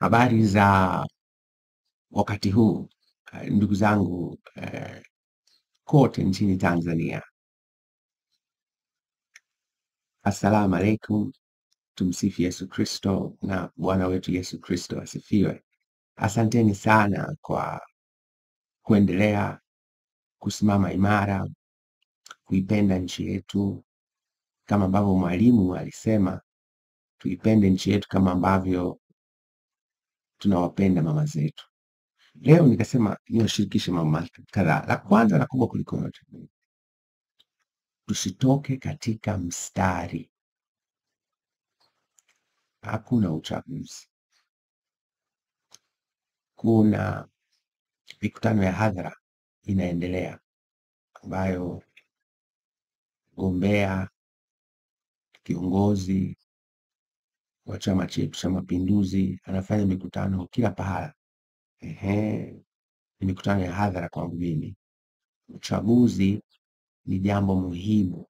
Habari za wakati huu ndugu zangu kote nchini Tanzania. Assalamu alaikum, tumsifu Yesu Kristo na Bwana wetu Yesu Kristo asifiwe. Asanteni sana kwa kuendelea kusimama imara, kuipenda nchi yetu kama ambavyo Mwalimu alisema tuipende nchi yetu kama ambavyo tunawapenda mama zetu. Leo nikasema niwashirikishe mambo kadhaa. La kwanza na kubwa kuliko yote, tusitoke katika mstari. Hakuna uchaguzi, kuna mikutano ya hadhara inaendelea ambayo mgombea kiongozi wa chama chetu cha Mapinduzi anafanya mikutano kila pahala. Ehe, ni mikutano ya hadhara kwangu mimi. Uchaguzi ni jambo muhimu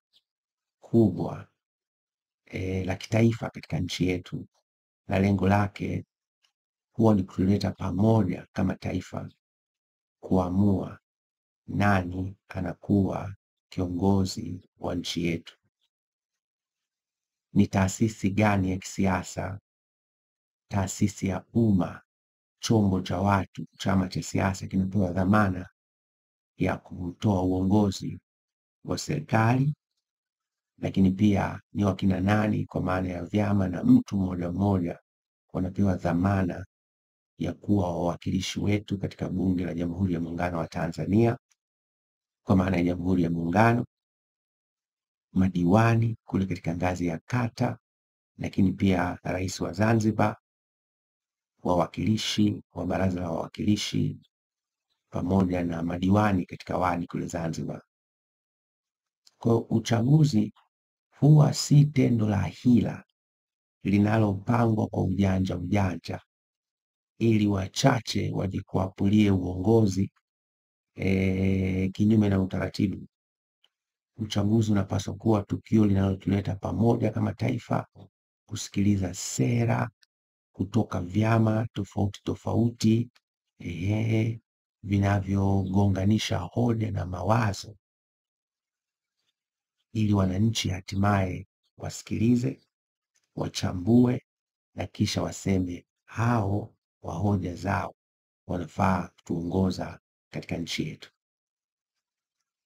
kubwa la kitaifa katika nchi yetu, na lengo lake huwa ni kutuleta pamoja kama taifa kuamua nani anakuwa kiongozi wa nchi yetu, ni taasisi gani ya kisiasa, taasisi ya umma, chombo cha watu, chama cha siasa kinapewa dhamana ya kutoa uongozi wa serikali, lakini pia ni wakina nani, kwa maana ya vyama na mtu mmoja mmoja wanapewa dhamana ya kuwa wawakilishi wetu katika Bunge la Jamhuri ya Muungano wa Tanzania, kwa maana ya Jamhuri ya Muungano, madiwani kule katika ngazi ya kata, lakini pia rais wa Zanzibar, wawakilishi wa baraza la wawakilishi pamoja na madiwani katika wadi kule Zanzibar. Kwa uchaguzi huwa si tendo la hila linalopangwa kwa ujanja ujanja ili wachache wajikwapulie uongozi kinyume na utaratibu. Uchaguzi unapaswa kuwa tukio linalotuleta pamoja kama taifa, kusikiliza sera kutoka vyama tofauti tofauti vinavyogonganisha hoja na mawazo, ili wananchi hatimaye wasikilize, wachambue na kisha waseme hao wa hoja zao wanafaa kutuongoza katika nchi yetu.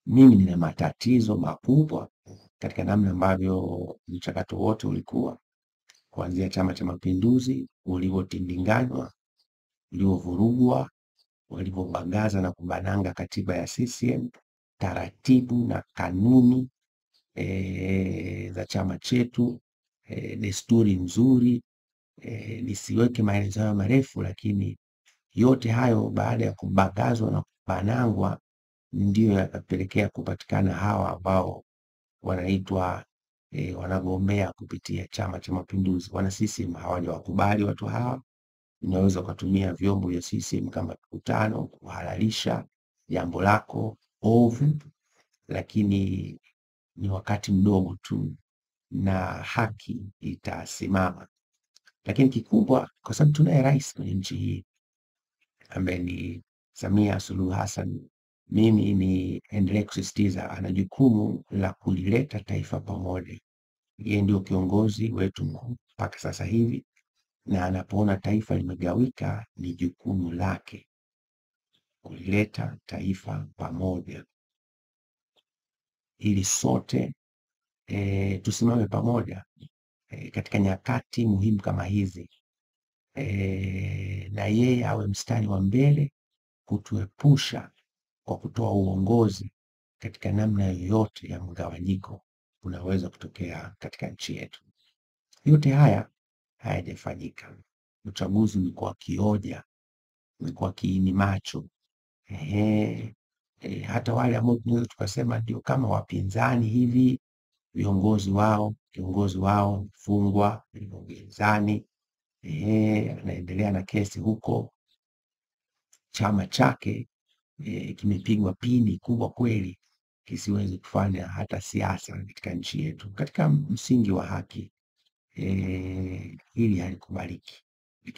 Mimi nina matatizo makubwa katika namna ambavyo mchakato wote ulikuwa, kuanzia Chama cha Mapinduzi ulivyotindinganywa, uliovurugwa, walivyobagaza na kubananga katiba ya CCM, taratibu na kanuni za chama chetu, desturi nzuri. Nisiweke maelezo hayo marefu, lakini yote hayo baada ya kubagazwa na kubanangwa ndiyo yakapelekea kupatikana hawa ambao wanaitwa wanagombea kupitia Chama cha Mapinduzi. Wana CCM hawajawakubali watu hawa. Unaweza ukatumia vyombo vya CCM kama mkutano kuhalalisha jambo lako ovu, lakini ni wakati mdogo tu na haki itasimama. Lakini kikubwa, kwa sababu tunaye rais kwenye nchi hii ambaye ni Samia Suluhu Hassan, mimi niendelee kusisitiza ana jukumu la kulileta taifa pamoja. Yeye ndio kiongozi wetu mkuu mpaka sasa hivi, na anapoona taifa limegawika, ni jukumu lake kulileta taifa pamoja ili sote tusimame pamoja katika nyakati muhimu kama hizi, na yeye awe mstari wa mbele kutuepusha kwa kutoa uongozi katika namna yoyote ya mgawanyiko unaweza kutokea katika nchi yetu. Yote haya hayajafanyika. Uchaguzi umekuwa kioja, umekuwa kiini macho. Hata wale ambao tunaweza tukasema ndio kama wapinzani hivi, viongozi wao, kiongozi wao mfungwa yuko gerezani, anaendelea na kesi huko. Chama chake kimepigwa pini kubwa kweli, kisiwezi kufanya hata siasa katika nchi yetu katika msingi wa haki. Hili halikubaliki.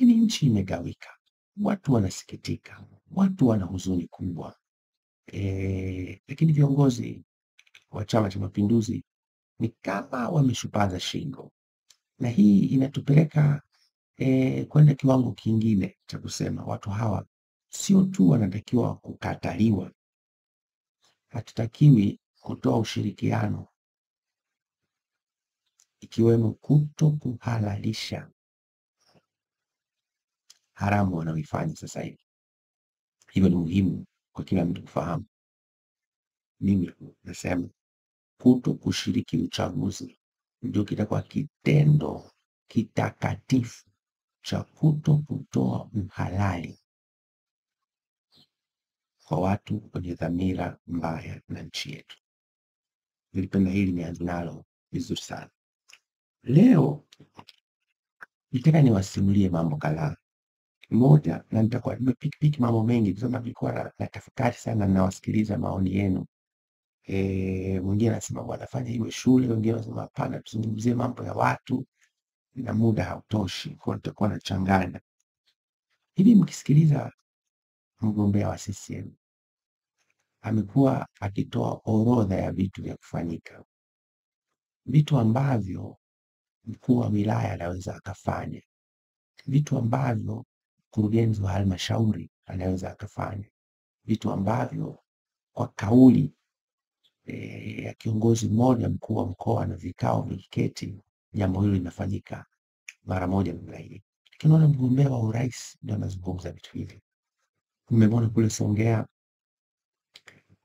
Lakini nchi imegawika, watu wanasikitika, watu wana huzuni kubwa. Lakini viongozi wa Chama cha Mapinduzi ni kama wameshupaza shingo, na hii inatupeleka kwenda kiwango kingine cha kusema watu hawa sio tu wanatakiwa kukataliwa, hatutakiwi kutoa ushirikiano, ikiwemo kuto kuhalalisha haramu wanaoifanya sasa hivi. Hivyo ni muhimu kwa kila mtu kufahamu. Mimi nasema kuto kushiriki uchaguzi ndio kitakuwa kitendo kitakatifu cha kuto kutoa uhalali kwa watu wenye dhamira mbaya na nchi yetu. Nilipenda hili nianze nalo vizuri sana. Leo nitaka niwasimulie mambo kadhaa. Moja, na nitakuwa nimepikipiki mambo mengi kwa sababu nilikuwa natafakari sana, nawasikiliza maoni yenu. Mwingine anasema bwana fanya iwe shule, wengine wanasema hapana, tuzungumzie mambo ya watu na muda hautoshi, kwa nitakuwa nachanganya. Hivi mkisikiliza mgombea wa CCM amekuwa akitoa orodha ya vitu vya kufanyika, vitu ambavyo mkuu wa wilaya anaweza akafanya, vitu ambavyo mkurugenzi wa halmashauri anaweza akafanya, vitu ambavyo kwa kauli ya kiongozi mmoja, mkuu wa mkoa na vikao vikiketi, jambo hilo linafanyika mara moja namna hii. Lakini unaona mgombea wa urais ndio anazungumza vitu hivi. Nimemwona kule Songea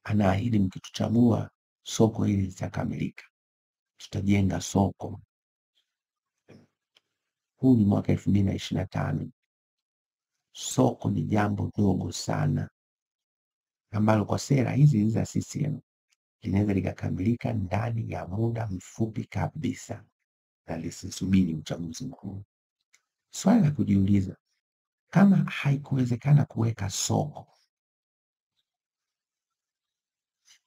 anaahidi, mkituchagua soko hili litakamilika, tutajenga soko. Huu ni mwaka 2025. Soko ni jambo dogo sana ambalo kwa sera hizi za CCM linaweza likakamilika ndani ya muda mfupi kabisa na lisisubiri uchaguzi mkuu. Swali la kujiuliza, kama haikuwezekana kuweka soko,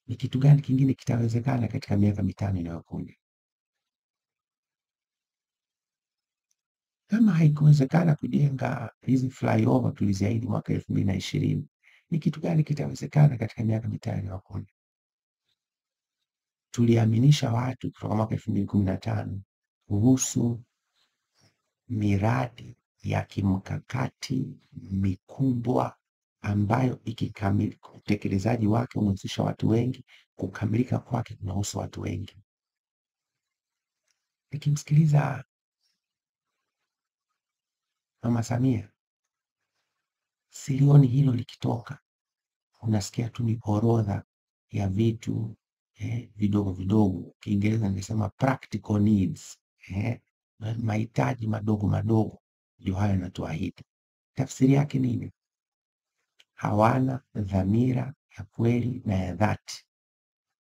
ni kitu gani kingine kitawezekana katika miaka 5 inayokuja? Kama haikuwezekana kujenga hizi flyover tuliziahidi mwaka 2020, ni kitu gani kitawezekana katika miaka 5 inayokuja? Tuliaminisha watu kutoka mwaka 2015 kuhusu miradi ya kimkakati mikubwa ambayo ikikamilika, utekelezaji wake unahusisha watu wengi, kukamilika kwake kunahusu watu wengi. Nikimsikiliza Mama Samia silioni hilo likitoka. Unasikia tu ni orodha ya vitu vidogo vidogo, Kiingereza ningesema practical needs, mahitaji madogo madogo ndio hayo yanatuahidi. Tafsiri yake nini? Hawana dhamira ya kweli na ya dhati,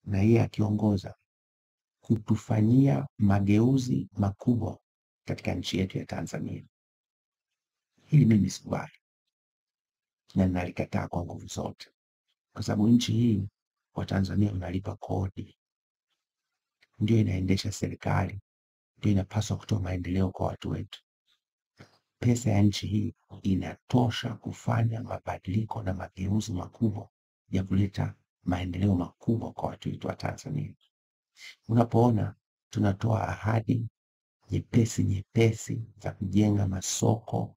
na yeye akiongoza kutufanyia mageuzi makubwa katika nchi yetu ya Tanzania. Hili mimi sikubali na nalikataa kwa nguvu zote, kwa sababu nchi hii Watanzania wanalipa kodi, ndio inaendesha serikali, ndio inapaswa kutoa maendeleo kwa watu wetu. Pesa ya nchi hii inatosha kufanya mabadiliko na mageuzi makubwa ya kuleta maendeleo makubwa kwa watu wetu wa Tanzania. Unapoona tunatoa ahadi nyepesi nyepesi za kujenga masoko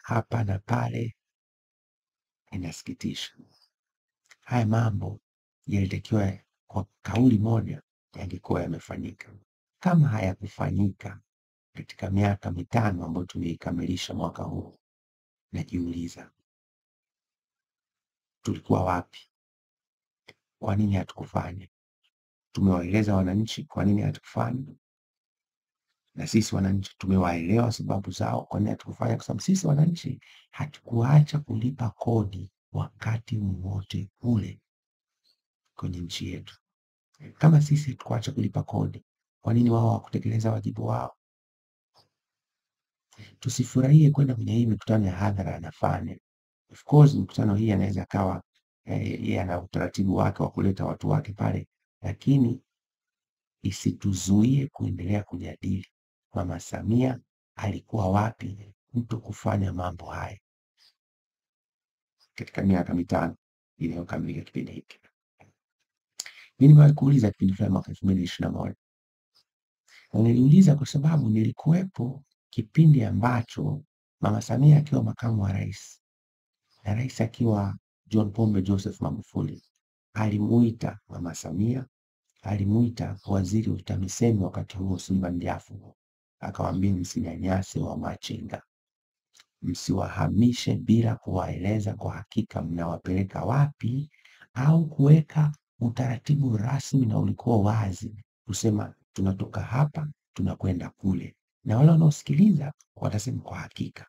hapa na pale, inasikitisha. Haya mambo yalitakiwa kwa kauli moja yangekuwa yamefanyika. Kama hayakufanyika katika miaka 5 ambayo tumeikamilisha mwaka huu, najiuliza tulikuwa wapi? Kwa nini hatukufanya? Tumewaeleza wananchi kwa nini hatukufanya, na sisi wananchi tumewaelewa sababu zao kwa nini hatukufanya, kwa sababu sisi wananchi hatukuacha kulipa kodi wakati wowote ule kwenye nchi yetu. Kama sisi hatukuacha kulipa kodi, kwa nini wao hawakutekeleza wajibu wao? Tusifurahie kwenda kwenye hii mikutano ya hadhara anafanya. Of course mikutano hii anaweza akawa yeye ana utaratibu wake wa kuleta watu wake pale, lakini Isituzuie kuendelea kujadili Mama Samia alikuwa wapi mtu kufanya mambo haya katika miaka 5 inayokamilika kipindi hiki. Mimi nimewahi kuuliza kipindi fulani mwaka 2021. Na niliuliza kwa sababu nilikuwepo kipindi ambacho Mama Samia akiwa makamu wa rais na rais akiwa John Pombe Joseph Magufuli alimuita Mama Samia, alimuita waziri wa TAMISEMI wakati huo Silvan Jafu, akawaambia msinyanyase wamachinga, msiwahamishe bila kuwaeleza kwa hakika mnawapeleka wapi, au kuweka utaratibu rasmi na ulikuwa wazi kusema tunatoka hapa tunakwenda kule, na wale wanaosikiliza watasema kwa hakika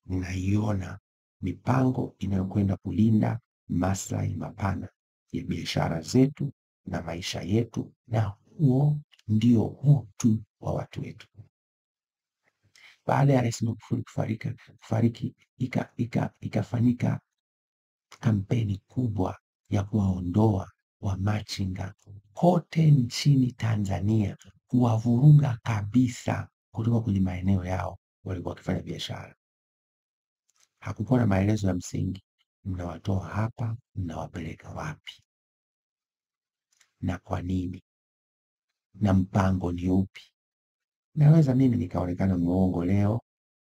ninaiona mipango inayokwenda kulinda maslahi mapana ya biashara zetu na maisha yetu, na huo ndio utu wa watu wetu. Baada ya Rais Magufuli kufariki, ikafanyika kampeni kubwa ya kuwaondoa wamachinga kote nchini Tanzania, kuwavuruga kabisa kutoka kwenye maeneo yao walikuwa wakifanya biashara. Hakukuwa na maelezo ya msingi, mnawatoa hapa mnawapeleka wapi na kwa nini na mpango ni upi? Naweza mimi nikaonekana muongo leo,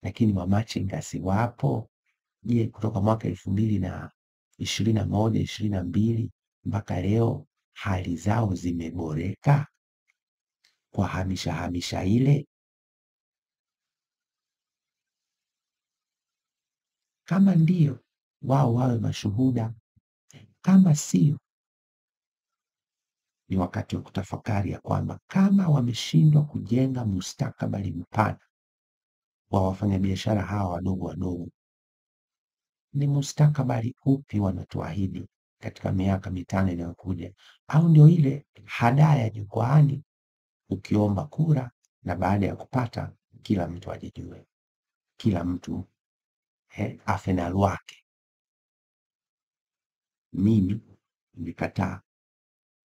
lakini wamachinga si wapo? Je, kutoka mwaka 2021, 22 mpaka leo hali zao zimeboreka kwa hamisha hamisha ile? Kama ndio, wao wawe mashuhuda. Kama sio, ni wakati wa kutafakari ya kwamba kama wameshindwa kujenga mustakabali mpana wa wafanyabiashara hawa wadogo wadogo, ni mustakabali upi wanatuahidi katika miaka 5 inayokuja? Au ndio ile hadaa ya jukwaani, ukiomba kura na baada ya kupata kila mtu ajijue, kila mtu afe na lwake. Mimi nimekataa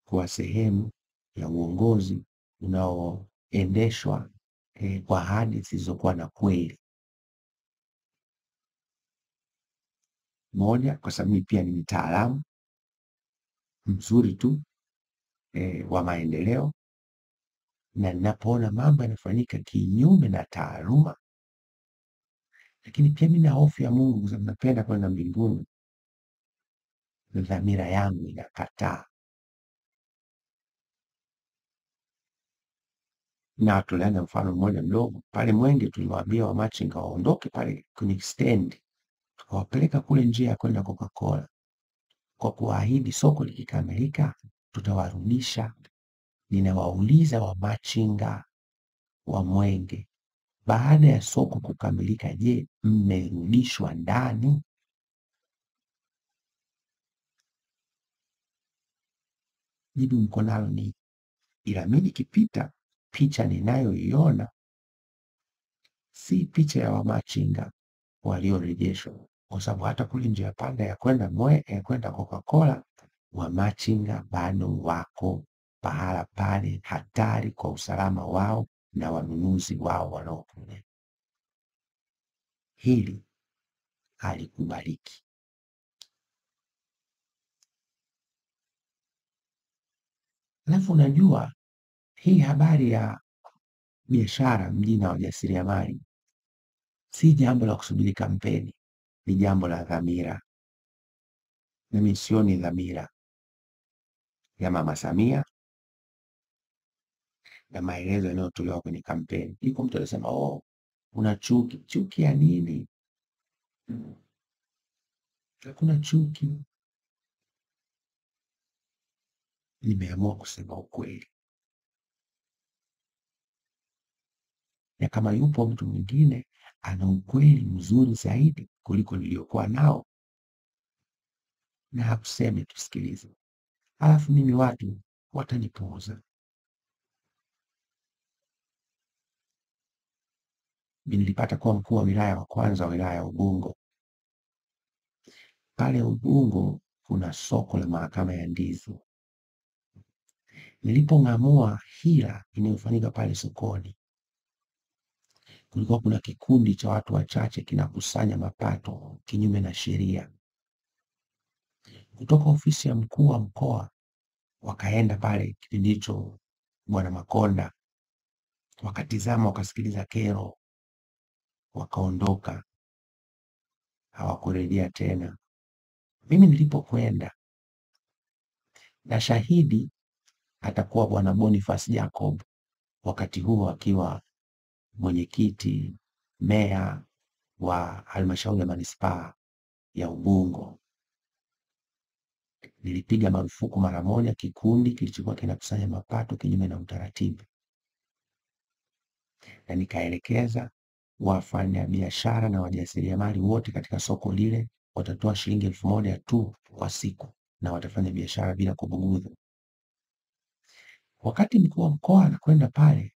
kuwa sehemu ya uongozi unaoendeshwa kwa ahadi zisizokuwa na kweli. Moja, kwa sababu mimi pia ni mtaalamu mzuri tu wa maendeleo, na ninapoona mambo yanafanyika kinyume na taaluma, lakini pia mimi na hofu ya Mungu kwa sababu napenda kwenda mbinguni, dhamira yangu inakataa. Na tulianza mfano mmoja mdogo pale Mwenge, tuliwaambia wamachinga waondoke pale kwenye stendi, tukawapeleka kule njia ya kwenda Coca-Cola kwa kuahidi soko likikamilika tutawarudisha. Ninawauliza wamachinga wa Mwenge, baada ya soko kukamilika, je, mmerudishwa ndani? Jibu mko nalo ni ila mimi nikipita, picha ninayoiona si picha ya wamachinga waliorejeshwa, kwa sababu hata kule njia panda ya kwenda ya kwenda Coca-Cola, wamachinga bado wako pahala pale, hatari kwa usalama wao na wanunuzi wao wanaokuja. Hili halikubaliki. Alafu unajua hii habari ya biashara mjini na wajasiriamali si jambo la kusubiri kampeni, ni jambo la dhamira. Mimi sioni dhamira ya Mama Samia na maelezo yanayotolewa kwenye kampeni. Iko mtu anasema, oh, una chuki. Chuki ya nini? Hakuna chuki. Nimeamua kusema ukweli, na kama yupo mtu mwingine ana ukweli mzuri zaidi kuliko niliyokuwa nao, na hakuseme, tusikilize. Alafu mimi watu watanipuuza. Mimi nilipata kuwa mkuu wa wilaya wa kwanza wa wilaya ya Ubungo. Pale Ubungo kuna soko la mahakama ya ndizi, Nilipong'amua hila inayofanyika pale sokoni, kulikuwa kuna kikundi cha watu wachache kinakusanya mapato kinyume na sheria. Kutoka ofisi ya mkuu wa mkoa wakaenda pale kipindi hicho Bwana Makonda, wakatizama, wakasikiliza kero, wakaondoka, hawakurejea tena. Mimi nilipokwenda, na shahidi atakuwa Bwana Boniface Jacob, wakati huo akiwa mwenyekiti meya wa halmashauri ya manispaa ya Ubungo. Nilipiga marufuku mara moja kikundi kilichokuwa kinakusanya mapato kinyume na utaratibu, na nikaelekeza wafanyabiashara na wajasiriamali wote katika soko lile watatoa shilingi 1000 tu kwa siku na watafanya biashara bila kubugudhu. Wakati mkuu wa mkoa anakwenda pale,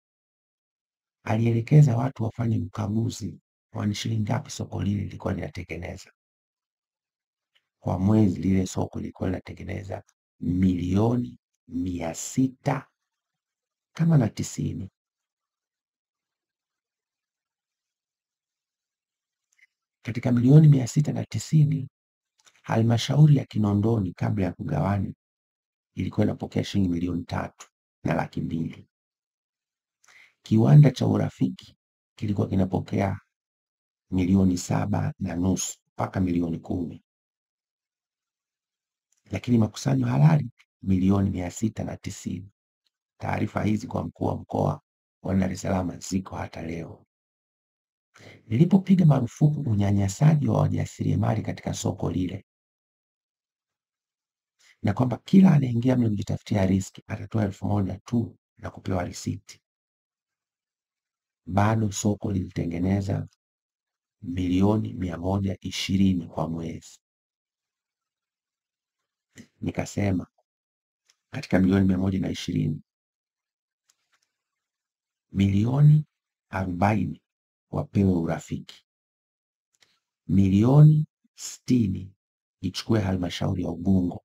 alielekeza watu wafanye ukaguzi wa ni shilingi ngapi soko lile lilikuwa linatengeneza kwa mwezi. Lile soko lilikuwa linatengeneza milioni 600 kama na 90. Katika milioni 690, halmashauri ya Kinondoni kabla ya kugawana ilikuwa inapokea shilingi milioni 3,200,000. Kiwanda cha Urafiki kilikuwa kinapokea milioni 7.5 mpaka milioni 10, lakini makusanyo halali milioni 690. Taarifa hizi kwa mkuu wa mkoa wa Dar es Salaam ziko hata leo. Nilipopiga marufuku unyanyasaji wa wajasiriamali katika soko lile, na kwamba kila anaingia mle kujitafutia riski atatoa 1000 tu na kupewa risiti, bado soko lilitengeneza milioni 120 kwa mwezi. Nikasema katika milioni 120, milioni 40 wapewe Urafiki, milioni 60 ichukue halmashauri ya Ubungo,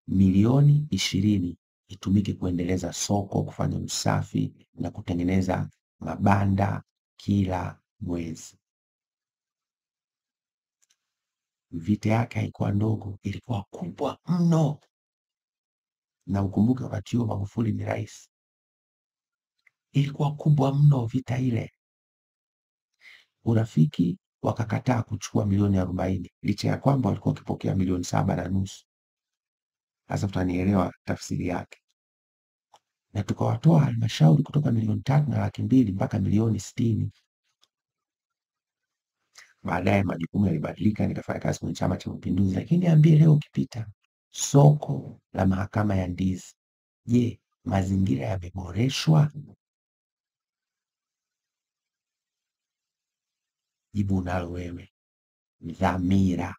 milioni 20 itumike kuendeleza soko, kufanya usafi na kutengeneza mabanda kila mwezi. Vita yake haikuwa ndogo, ilikuwa kubwa mno. Na ukumbuke wakati huo Magufuli ni rais. Ilikuwa kubwa mno vita ile. Urafiki wakakataa kuchukua milioni 40 licha ya kwamba walikuwa wakipokea milioni 7.5. Sasa utanielewa tafsiri yake. Na tukawatoa halmashauri kutoka milioni 3,200,000 mpaka milioni 60. Baadaye majukumu yalibadilika, nikafanya kazi kwenye Chama cha Mapinduzi. Lakini niambie leo ukipita soko la mahakama ya Ndizi, je, mazingira yameboreshwa? Jibu unalo wewe. Dhamira.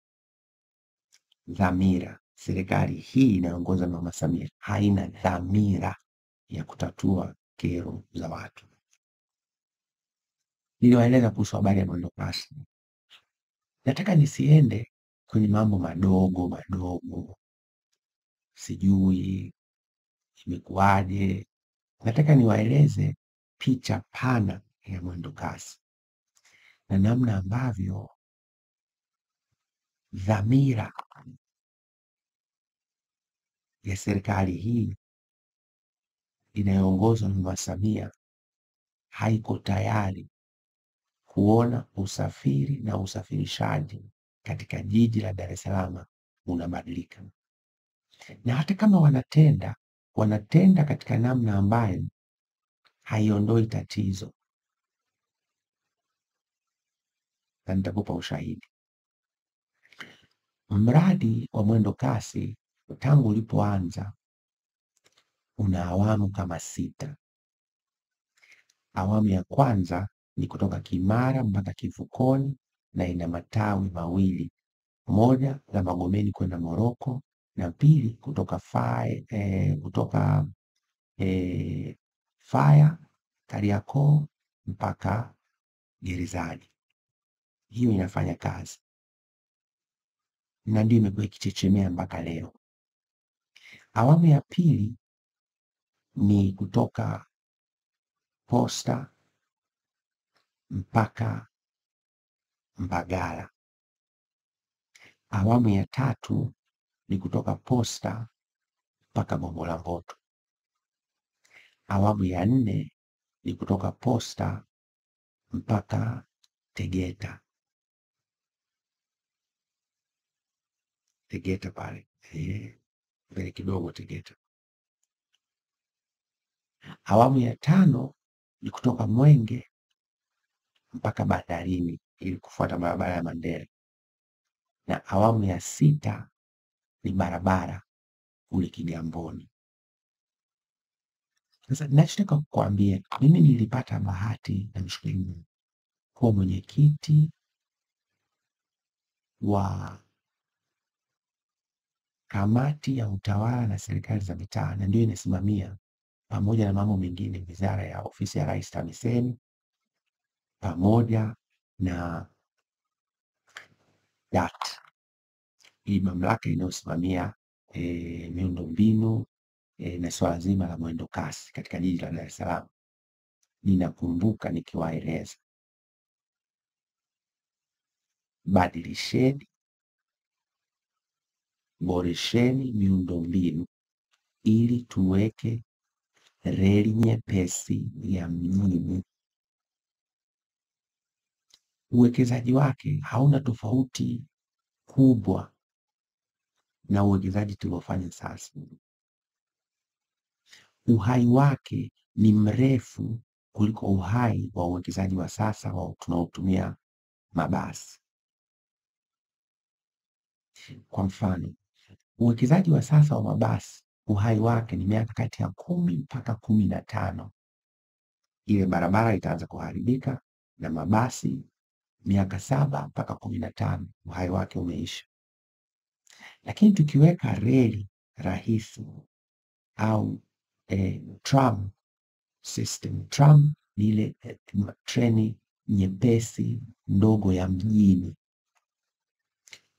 Dhamira. Serikali hii inayoongozwa na Mama Samia haina dhamira ya kutatua kero za watu. Niliwaeleza kuhusu habari ya mwendokasi. Nataka nisiende kwenye mambo madogo madogo, sijui imekuwaje. Nataka niwaeleze picha pana ya mwendokasi na namna ambavyo dhamira ya serikali hii inayoongozwa na Mama Samia haiko tayari kuona usafiri na usafirishaji katika jiji la Dar es Salaam unabadilika. Na hata kama wanatenda, wanatenda katika namna ambayo haiondoi tatizo. Na nitakupa ushahidi. Mradi wa mwendo kasi tangu ulipoanza una awamu kama 6. Awamu ya kwanza ni kutoka Kimara mpaka Kivukoni na ina matawi mawili, moja la Magomeni kwenda Moroko na pili kutoka Faya Kariakoo mpaka Gerezani. Hiyo inafanya kazi na ndio imekuwa ikichechemea mpaka leo. Awamu ya pili ni kutoka Posta mpaka Mbagala. Awamu ya tatu ni kutoka Posta mpaka Gongo la Mboto. Awamu ya nne ni kutoka Posta mpaka Tegeta. Tegeta pale mbele kidogo Tegeta. Awamu ya tano ni kutoka Mwenge mpaka bandarini ili kufuata barabara ya Mandela, na awamu ya sita ni barabara kule Kigamboni. Sasa ninachotaka kukuambia, mimi nilipata bahati na mshukuru Mungu kuwa mwenyekiti wa kamati ya utawala na serikali za mitaa, na ndio inasimamia pamoja na mambo mengine wizara ya ofisi ya Rais TAMISEMI pamoja na DART, hii mamlaka inayosimamia miundombinu na swala zima la mwendo kasi katika jiji la Dar es Salaam. Ninakumbuka nikiwaeleza, badilisheni, boresheni miundombinu ili tuweke reli nyepesi ya mjini. Uwekezaji wake hauna tofauti kubwa na uwekezaji tuliofanya sasa. Uhai wake ni mrefu kuliko uhai wa uwekezaji wa sasa wa tunaotumia mabasi. Kwa mfano, uwekezaji wa sasa wa mabasi uhai wake ni miaka kati ya 10 mpaka 15. Ile barabara itaanza kuharibika na mabasi miaka 7 mpaka 15 uhai wake umeisha. Lakini tukiweka reli rahisi au tram system, tram ni ile treni nyepesi ndogo ya mjini,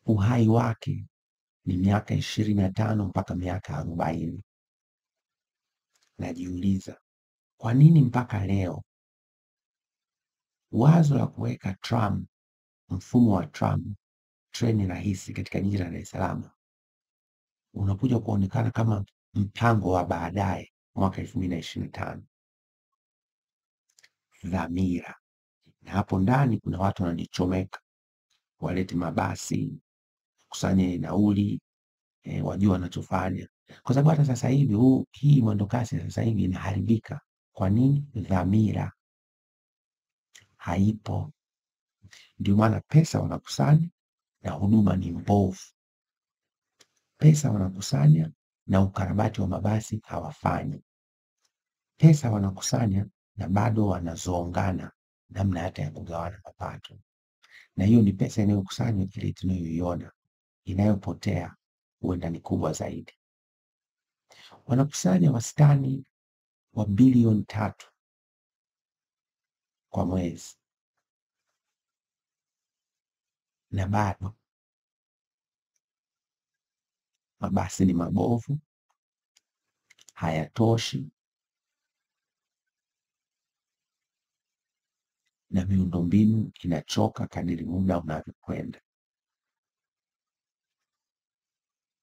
uhai wake ni miaka 25 mpaka miaka 40. Najiuliza, kwa nini mpaka leo wazo la kuweka tram, mfumo wa tram, treni rahisi katika jiji la Dar es Salaam unakuja kuonekana kama mpango wa baadaye mwaka 2025? Dhamira. Na hapo ndani kuna watu wanajichomeka, walete mabasi, kusanye nauli, wajua wanachofanya, kwa sababu hata sasa hivi hii mwendokasi sasa hivi inaharibika. Kwa nini? Dhamira haipo. Ndio maana pesa wanakusanya na huduma ni mbovu. Pesa wanakusanya na ukarabati wa mabasi hawafanyi. Pesa wanakusanya na bado wanazongana namna hata ya kugawana mapato. Na hiyo ni pesa inayokusanywa, ile tunayoiona inayopotea huenda ni kubwa zaidi. Wanakusanya wastani wa bilioni 3 kwa mwezi, na bado mabasi ni mabovu, hayatoshi, na miundombinu inachoka kadiri muda unavyokwenda.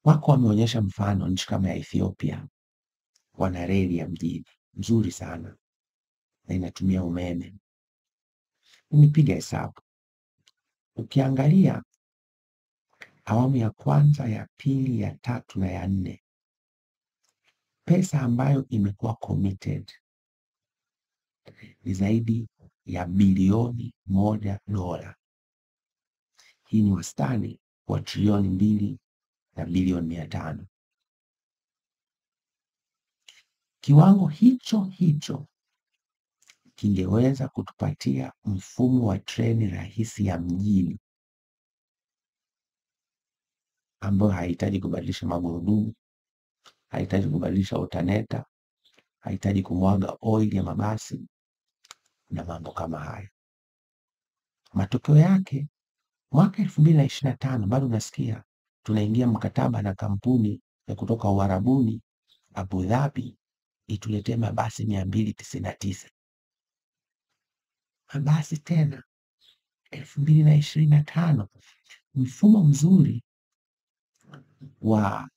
Wako wameonyesha mfano nchi kama ya Ethiopia, wana reli ya mjini nzuri sana na inatumia umeme. Nimepiga hesabu, ukiangalia awamu ya kwanza, ya pili, ya tatu na ya nne, pesa ambayo imekuwa committed ni zaidi ya bilioni $1. Hii ni wastani wa trilioni 2 na bilioni 500. Kiwango hicho hicho kingeweza kutupatia mfumo wa treni rahisi ya mjini ambayo haihitaji kubadilisha magurudumu, haihitaji kubadilisha alternator, haihitaji kumwaga oil ya mabasi na mambo kama hayo. Matokeo yake mwaka 2025 bado nasikia tunaingia mkataba na kampuni ya kutoka Uarabuni, Abu Dhabi, ituletee mabasi 299. Mabasi tena 2025. Mfumo mzuri wa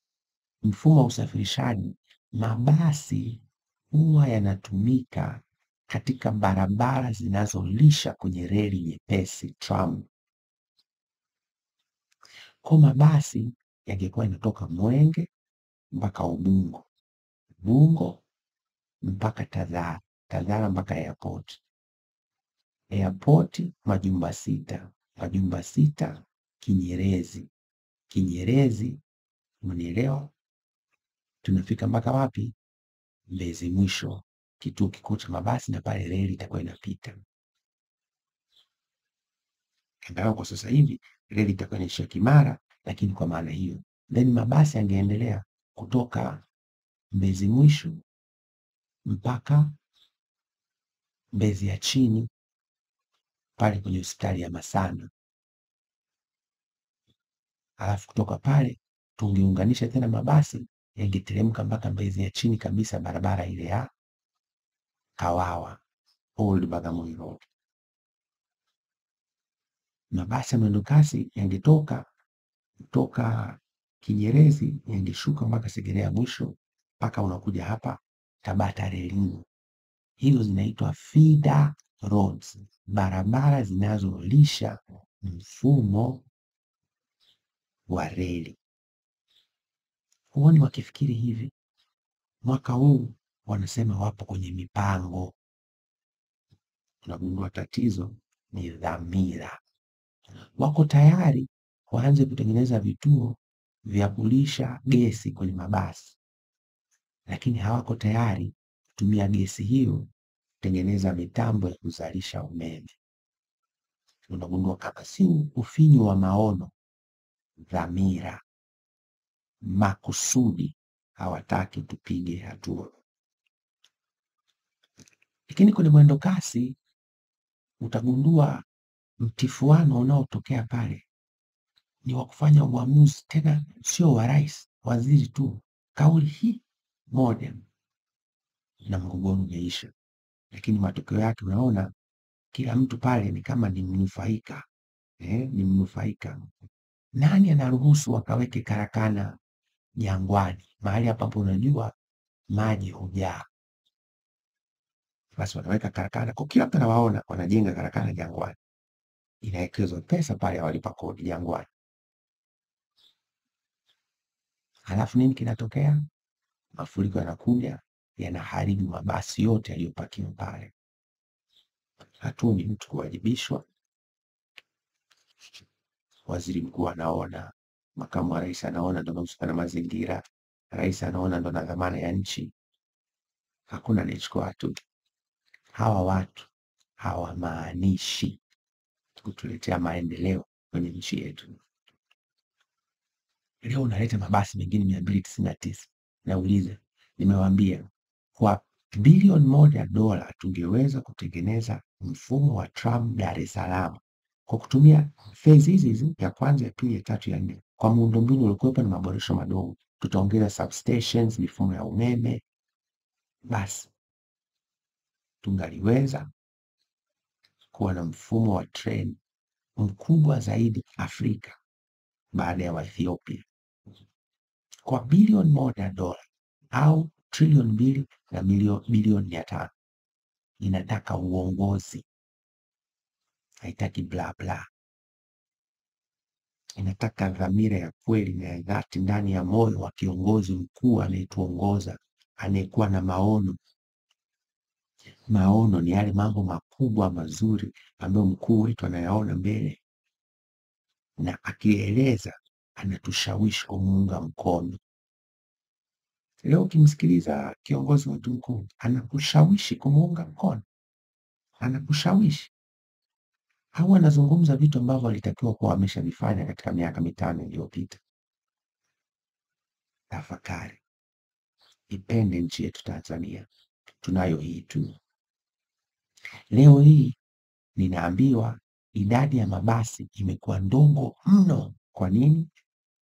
mfumo wa usafirishaji, mabasi huwa yanatumika katika barabara zinazolisha kwenye reli nyepesi tram. Kwa mabasi yangekuwa yanatoka Mwenge mpaka Ubungo, Ubungo mpaka Tazara, Tazara mpaka airport, airport Majumba Sita, Majumba Sita Kinyerezi, Kinyerezi, umenielewa? Tunafika mpaka wapi? Mbezi Mwisho, kituo kikuu cha mabasi, na pale reli itakuwa inapita. Ingawa kwa sasa hivi reli itakuwa inaishia Kimara, lakini kwa maana hiyo then mabasi yangeendelea kutoka Mbezi Mwisho mpaka Mbezi ya chini pale kwenye hospitali ya Masana, alafu kutoka pale tungeunganisha tena mabasi yangeteremka mpaka Mbezi ya chini kabisa, barabara ile ya Kawawa, Old Bagamoyo Road. Mabasi ya mwendokasi yangetoka kutoka Kinyerezi yangeshuka mpaka Segerea mwisho mpaka unakuja hapa Tabata relini. Hizo zinaitwa feeder roads, barabara zinazolisha mfumo wa reli. Huoni wakifikiri hivi? Mwaka huu wanasema wapo kwenye mipango. Unagundua tatizo ni dhamira. Wako tayari waanze kutengeneza vituo vya kulisha gesi kwenye mabasi, lakini hawako tayari kutumia gesi hiyo kutengeneza mitambo ya kuzalisha umeme. Unagundua kama si ufinyu wa maono, dhamira, makusudi, hawataki tupige hatua. Lakini kwenye mwendo kasi utagundua mtifuano unaotokea pale ni wa kufanya uamuzi, tena sio wa rais, waziri tu. Kauli hii moja na mgogoro umeisha. Lakini matokeo yake unaona kila mtu pale ni kama ni mnufaika. Ni mnufaika. Nani anaruhusu wakaweke karakana Jangwani, mahali ambapo unajua maji hujaa? Basi wanaweka karakana, kwa kila mtu anawaona wanajenga karakana Jangwani, inawekezwa pesa pale, walipa kodi Jangwani. Halafu nini kinatokea? Mafuriko yanakuja, yanaharibu mabasi yote yaliyopakiwa pale. Hatuni mtu kuwajibishwa. Waziri mkuu anaona, makamu wa rais anaona, ndo anahusika na mazingira, rais anaona, ndo na dhamana ya nchi. Hakuna anayechukua hatua. Hawa watu hawamaanishi kutuletea maendeleo kwenye nchi yetu. Leo unaleta mabasi mengine 299. Nauliza, nimewaambia kwa bilioni $1 tungeweza kutengeneza mfumo wa tram Dar es Salaam kwa kutumia phase hizi hizi, ya kwanza, ya pili, ya tatu, ya nne, kwa muundombinu uliokuwepo na maboresho madogo. Tutaongeza substations, mifumo ya umeme, basi tungaliweza kuwa na mfumo wa treni mkubwa zaidi Afrika baada ya Ethiopia kwa bilioni $1 au trilioni 2 na bilioni 500. Inataka uongozi, haitaki bla bla. Inataka dhamira ya kweli na ya dhati ndani ya moyo wa kiongozi mkuu anayetuongoza, anayekuwa na maono. Maono ni yale mambo makubwa mazuri ambayo mkuu wetu anayaona mbele, na akieleza anatushawishi kumuunga mkono. Leo ukimsikiliza kiongozi wetu mkuu, anakushawishi kumuunga mkono, anakushawishi au anazungumza vitu ambavyo alitakiwa kuwa ameshavifanya katika miaka 5 iliyopita. Tafakari, ipende nchi yetu Tanzania, tunayo hii tu. Leo hii ninaambiwa idadi ya mabasi imekuwa ndogo mno. Kwa nini?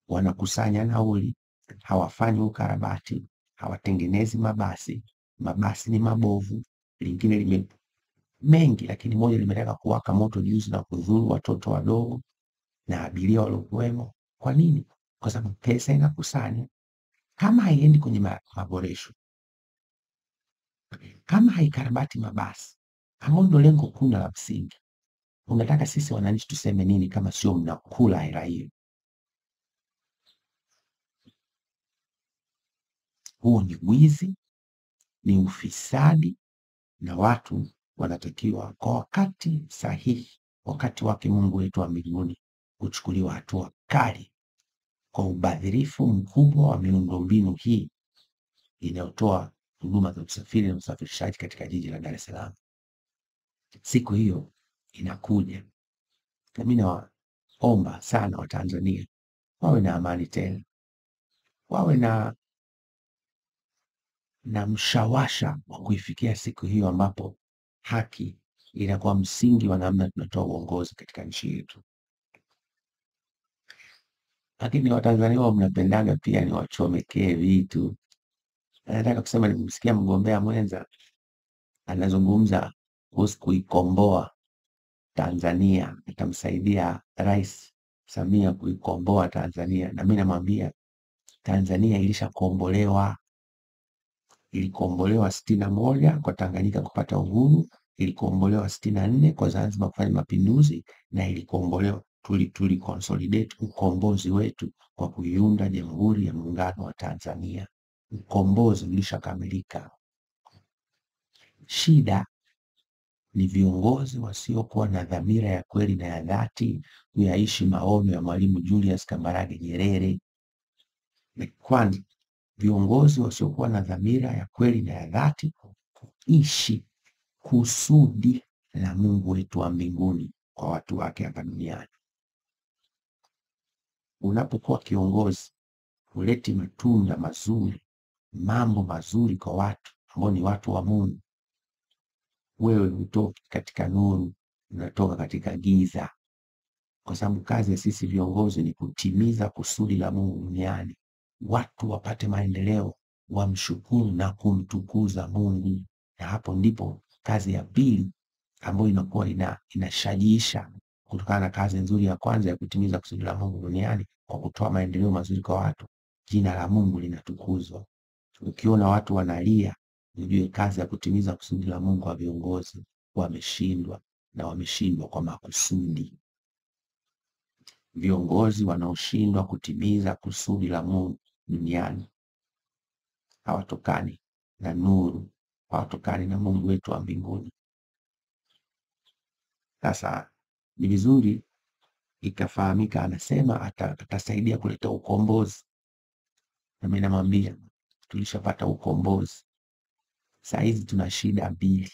Wanakusanya nauli, hawafanyi ukarabati, hawatengenezi mabasi. Mabasi ni mabovu, lingine lime mengi, lakini moja limetaka kuwaka moto juzi na kudhuru watoto wadogo na abiria waliokuwemo. Kwa nini? Kwa sababu pesa inakusanya, kama haiendi kwenye maboresho, kama haikarabati mabasi ambao ndio lengo kuu na la msingi, unataka sisi wananchi tuseme nini kama sio mnakula hela hiyo? Huo ni wizi, ni ufisadi, na watu wanatakiwa kwa wakati sahihi, wakati wake Mungu wetu wa mbinguni, kuchukuliwa hatua kali kwa ubadhirifu mkubwa wa miundombinu hii inayotoa huduma za usafiri na usafirishaji katika jiji la Dar es Salaam. Siku hiyo inakuja, na mimi nawaomba sana Watanzania wawe na amani tena, wawe na mshawasha wa kuifikia siku hiyo ambapo haki inakuwa msingi wa namna tunatoa uongozi katika nchi yetu. Lakini Watanzania wa mnapendaga pia ni wachomekee vitu. Nataka kusema, nimemsikia mgombea mwenza anazungumza kuhusu kuikomboa Tanzania, atamsaidia Rais Samia kuikomboa Tanzania, na mimi namwambia Tanzania ilishakombolewa. Ilikombolewa 61 kwa Tanganyika kupata uhuru, ilikombolewa 64 kwa Zanzibar kufanya mapinduzi, na ilikombolewa tuli consolidate ukombozi wetu kwa kuiunda Jamhuri ya Muungano wa Tanzania. Ukombozi ulishakamilika. Shida ni viongozi wasiokuwa na dhamira ya kweli na ya dhati kuyaishi maono ya Mwalimu Julius Kambarage Nyerere. Kwanza, viongozi wasiokuwa na dhamira ya kweli na ya dhati kuishi kusudi la Mungu wetu wa mbinguni kwa watu wake hapa duniani. Unapokuwa kiongozi, huleti matunda mazuri, mambo mazuri kwa watu ambao ni watu wa Mungu. Wewe hutoki katika nuru, unatoka katika giza, kwa sababu kazi ya sisi viongozi ni kutimiza kusudi la Mungu duniani, watu wapate maendeleo, wamshukuru na kumtukuza Mungu. Na hapo ndipo kazi ya pili ambayo inakuwa inashajiisha kutokana na kazi nzuri ya kwanza ya kutimiza kusudi la Mungu duniani kwa kutoa maendeleo mazuri kwa watu, jina la Mungu linatukuzwa. Ukiona watu wanalia, ujue kazi ya kutimiza kusudi la Mungu wa viongozi wameshindwa, na wameshindwa kwa makusudi. Viongozi wanaoshindwa kutimiza kusudi la Mungu duniani hawatokani na nuru, hawatokani na Mungu wetu wa mbinguni. Sasa ni vizuri ikafahamika, anasema atasaidia kuleta ukombozi, na mimi namwambia tulishapata ukombozi. Saa hizi tuna shida mbili.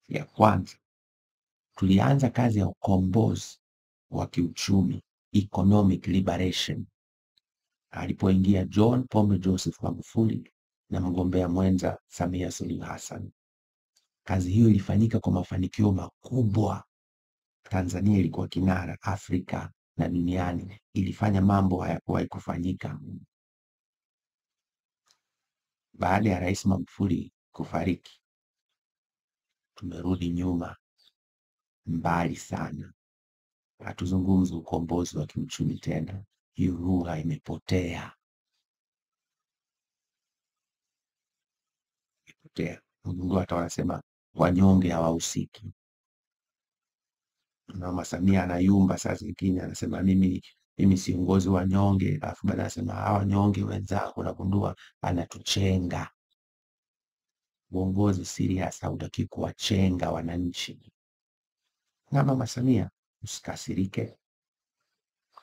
Ya kwanza, tulianza kazi ya ukombozi wa kiuchumi, economic liberation, alipoingia John Pombe Joseph Magufuli na mgombea mwenza Samia Suluhu Hassan. Kazi hiyo ilifanyika kwa mafanikio makubwa. Tanzania ilikuwa kinara Afrika na duniani, ilifanya mambo hayakuwahi kufanyika. Baada ya Rais Magufuli kufariki, tumerudi nyuma mbali sana. Hatuzungumzi ukombozi wa kiuchumi tena, hiyo lugha imepotea. Mungu hata wanasema wanyonge hawahusiki. Mama Samia anayumba saa zingine, anasema mimi siongozi wanyonge, alafu baadaye anasema hawa wanyonge wenzangu. Nagundua anatuchenga. Uongozi serious hautaki kuwachenga wananchi. Na Mama Samia, usikasirike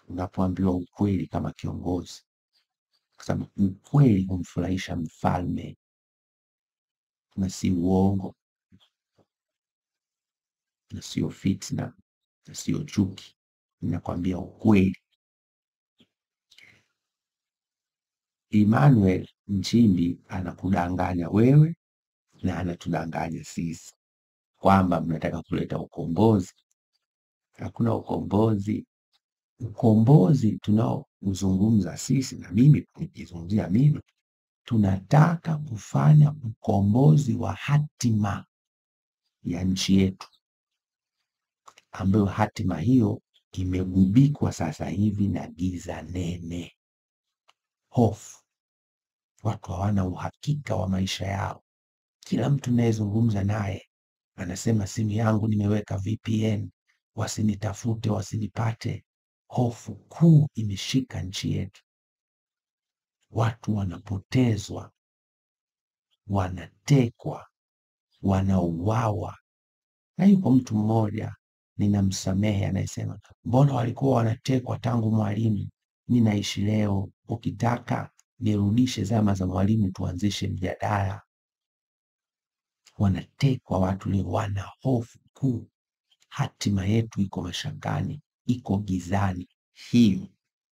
unapoambiwa ukweli kama kiongozi, kwa sababu ukweli humfurahisha mfalme na si uongo, na sio fitna, na sio chuki. Ninakwambia ukweli. Emmanuel Nchimbi anakudanganya wewe na anatudanganya sisi kwamba mnataka kuleta ukombozi. Hakuna ukombozi. Ukombozi tunaouzungumza sisi, na mimi nikizungumzia mimi, Tunataka kufanya ukombozi wa hatima ya nchi yetu, ambayo hatima hiyo imegubikwa sasa hivi na giza nene, hofu. Watu hawana uhakika wa maisha yao. Kila mtu nayezungumza naye anasema simu yangu nimeweka VPN, wasinitafute, wasinipate. Hofu kuu imeshika nchi yetu. Watu wanapotezwa, wanatekwa, wanauawa. Na yuko mtu mmoja ninamsamehe, anayesema mbona walikuwa wanatekwa tangu Mwalimu, mi naishi leo. Ukitaka nirudishe zama za Mwalimu, tuanzishe mjadala. Wanatekwa watu leo, wana hofu kuu. Hatima yetu iko mashakani, iko gizani. Hiyo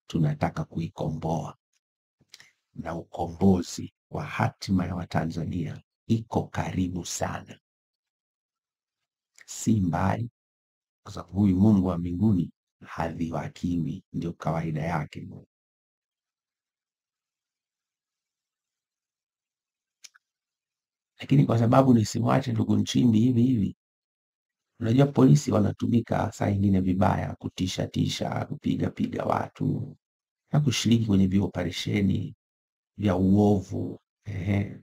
tunataka kuikomboa, na ukombozi wa hatima ya Watanzania iko karibu sana, si mbali, kwa sababu huyu Mungu wa mbinguni hadhiwakiwi, ndio kawaida yake. Lakini kwa sababu nisimwache ndugu Nchimbi hivi hivi, unajua polisi wanatumika saa ingine vibaya, kutisha tisha, kupiga piga watu na kushiriki kwenye vioperesheni vya uovu. Ehe,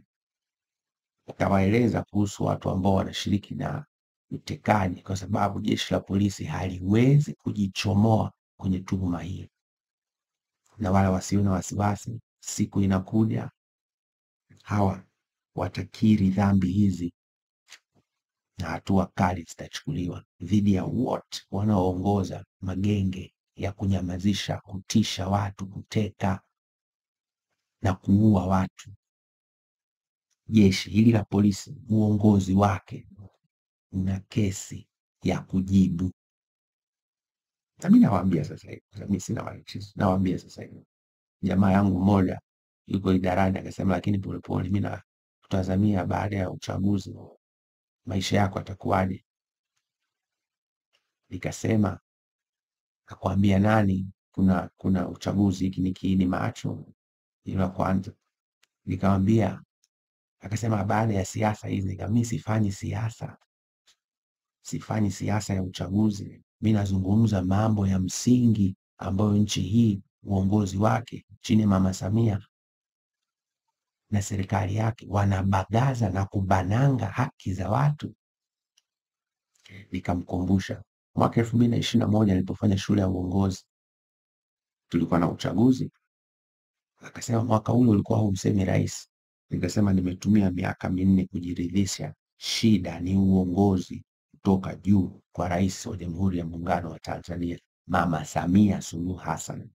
utawaeleza kuhusu watu ambao wanashiriki na utekaji, kwa sababu jeshi la polisi haliwezi kujichomoa kwenye tuhuma hii, na wala wasiwe na wasiwasi, siku inakuja hawa watakiri dhambi hizi na hatua kali zitachukuliwa dhidi ya wote wanaoongoza magenge ya kunyamazisha, kutisha watu, kuteka na kuua watu. Jeshi hili la polisi, uongozi wake una kesi ya kujibu. Na mimi nawaambia sasa hivi, kwa sababu mimi sina matatizo, nawaambia sasa hivi. Jamaa yangu mmoja yuko idarani akasema, lakini Polepole, mimi nakutazamia baada ya uchaguzi maisha yako atakuwaje? Nikasema, kakwambia nani? Kuna uchaguzi, hiki ni kiini macho, hilo la kwanza. Nikamwambia, akasema baada ya siasa hizi. Nikamwambia mimi sifanyi siasa, sifanyi siasa ya uchaguzi. Mimi nazungumza mambo ya msingi ambayo nchi hii uongozi wake chini ya Mama Samia na serikali yake wanabagaza na kubananga haki za watu. Nikamkumbusha mwaka 2021 nilipofanya shule ya uongozi, tulikuwa na uchaguzi. Akasema mwaka ule ulikuwa humsemi rais. Nikasema nimetumia miaka 4 kujiridhisha shida ni uongozi kutoka juu kwa rais wa Jamhuri ya Muungano wa Tanzania Mama Samia Suluhu Hassan.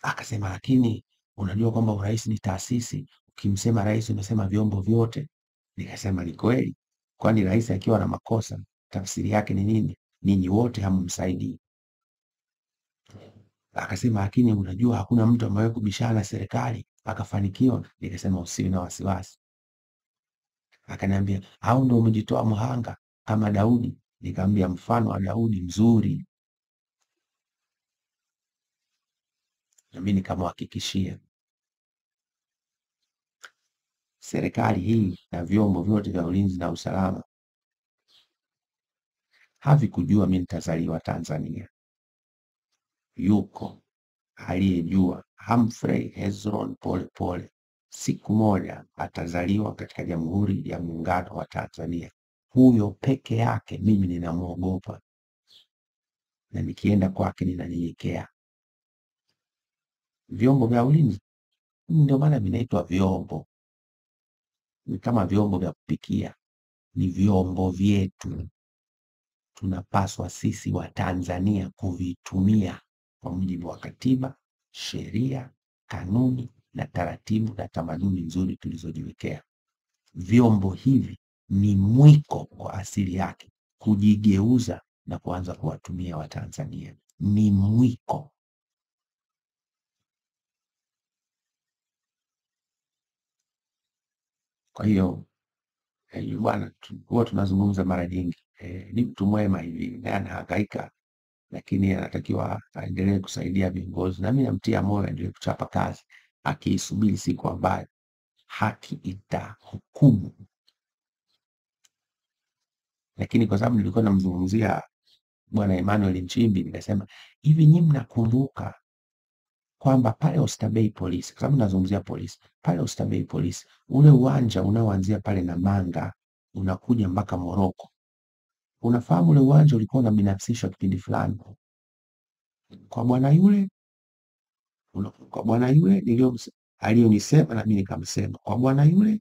Akasema lakini unajua kwamba urais ni taasisi, ukimsema rais umesema vyombo vyote. Nikasema ni kweli, kwani rais akiwa na makosa tafsiri yake ni nini? Ninyi wote hamumsaidii. Akasema lakini unajua hakuna mtu amewahi kubishana na serikali akafanikiwa. Nikasema usiwe na wasiwasi. Akaniambia au ndio umejitoa mhanga kama Daudi? Nikamwambia mfano wa Daudi mzuri, na mimi nikamhakikishia serikali hii na vyombo vyote vya ulinzi na usalama havikujua mimi nitazaliwa Tanzania. Yuko aliyejua Humphrey Hezron Polepole siku moja atazaliwa katika Jamhuri ya Muungano wa Tanzania. Huyo peke yake mimi ninamwogopa, na nikienda kwake ninanyenyekea. Vyombo vya ulinzi ndio maana vinaitwa vyombo, ni kama vyombo vya kupikia, ni vyombo vyetu. Tunapaswa sisi wa Tanzania kuvitumia kwa mujibu wa katiba, sheria, kanuni na taratibu na tamaduni nzuri tulizojiwekea. Vyombo hivi ni mwiko kwa asili yake kujigeuza na kuanza kuwatumia Watanzania, ni mwiko. Kwa hiyo bwana, huwa tunazungumza mara nyingi, ni mtu mwema hivi, naye anahangaika, lakini anatakiwa aendelee kusaidia viongozi, na mimi namtia moyo aendelee kuchapa kazi. akiisubiri siku ambayo haki itahukumu. Lakini kwa sababu nilikuwa namzungumzia Bwana Emmanuel Nchimbi, nikasema hivi, nyinyi mnakumbuka kwamba pale Oysterbay Police, kwa sababu nazungumzia polisi, pale Oysterbay Police, ule uwanja unaoanzia pale Namanga unakuja mpaka Moroko, unafahamu ule uwanja ulikuwa unabinafsishwa kipindi fulani kwa bwana yule, kwa bwana yule aliyonisema na mimi nikamsema, kwa bwana yule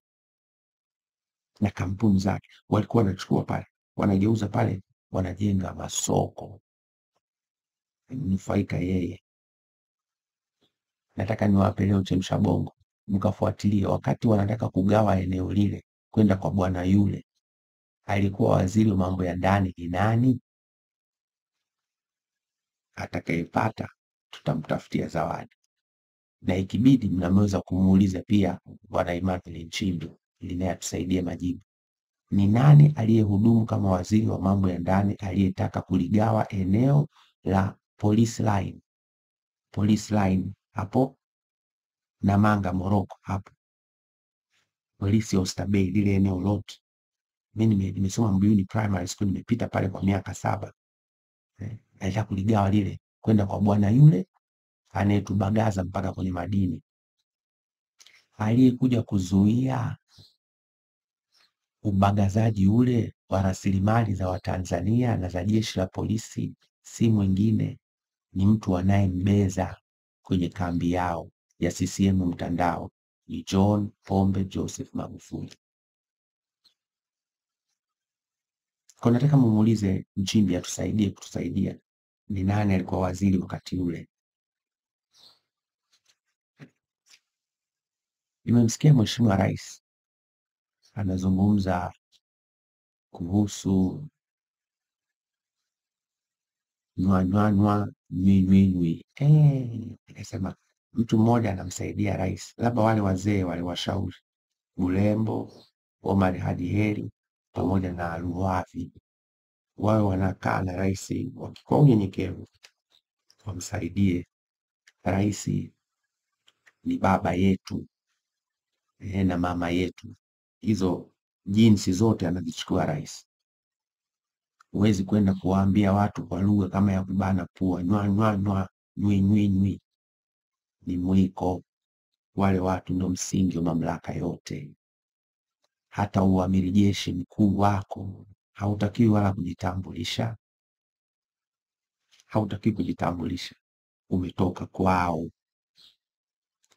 na kampuni zake walikuwa wanachukua pale, wanageuza pale, wanajenga masoko, nufaika yeye. Nataka niwape leo chemsha bongo, mkafuatilie wakati wanataka kugawa eneo lile kwenda kwa bwana yule, alikuwa waziri wa mambo ya ndani ni nani? Atakayepata tutamtafutia zawadi, na ikibidi mnaweza kumuuliza pia Bwana Emmanuel Nchimbi ili naye atusaidie majibu. Ni nani aliyehudumu kama waziri wa mambo ya ndani aliyetaka kuligawa eneo la police line, police line hapo Namanga Moroko hapo polisi ya Oysterbay, lile eneo lote. Mimi nimesoma Mbuyuni Primary School, nimepita pale kwa miaka 7. Alitaka kuligawa lile kwenda kwa bwana yule anayetubagaza mpaka kwenye madini. Aliyekuja kuzuia ubagazaji ule wa rasilimali za Watanzania na za jeshi la polisi si mwingine, ni mtu anayembeza kwenye kambi yao ya CCM mtandao, ni John Pombe Joseph Magufuli. Kwa nataka mumuulize Nchimbi atusaidie kutusaidia ni nani alikuwa waziri wakati ule. Nimemsikia Mheshimiwa Rais anazungumza kuhusu nywa nywa nywa nywi nywi nywi. Nikasema mtu mmoja anamsaidia rais, labda wale wazee wale washauri Bulembo, Omar Hadi Heri pamoja na Luwavi, wawe wanakaa na rais kwa unyenyekevu, wamsaidie rais. Ni baba yetu na mama yetu. Hizo jinsi zote anazichukua rais. Huwezi kwenda kuwaambia watu kwa lugha kama ya kubana pua, nywa nywa nywa, nywi nywi nywi. Ni mwiko. Wale watu ndio msingi wa mamlaka yote. Hata uamiri jeshi mkuu wako hautakiwi wala kujitambulisha, hautakiwi kujitambulisha, umetoka kwao.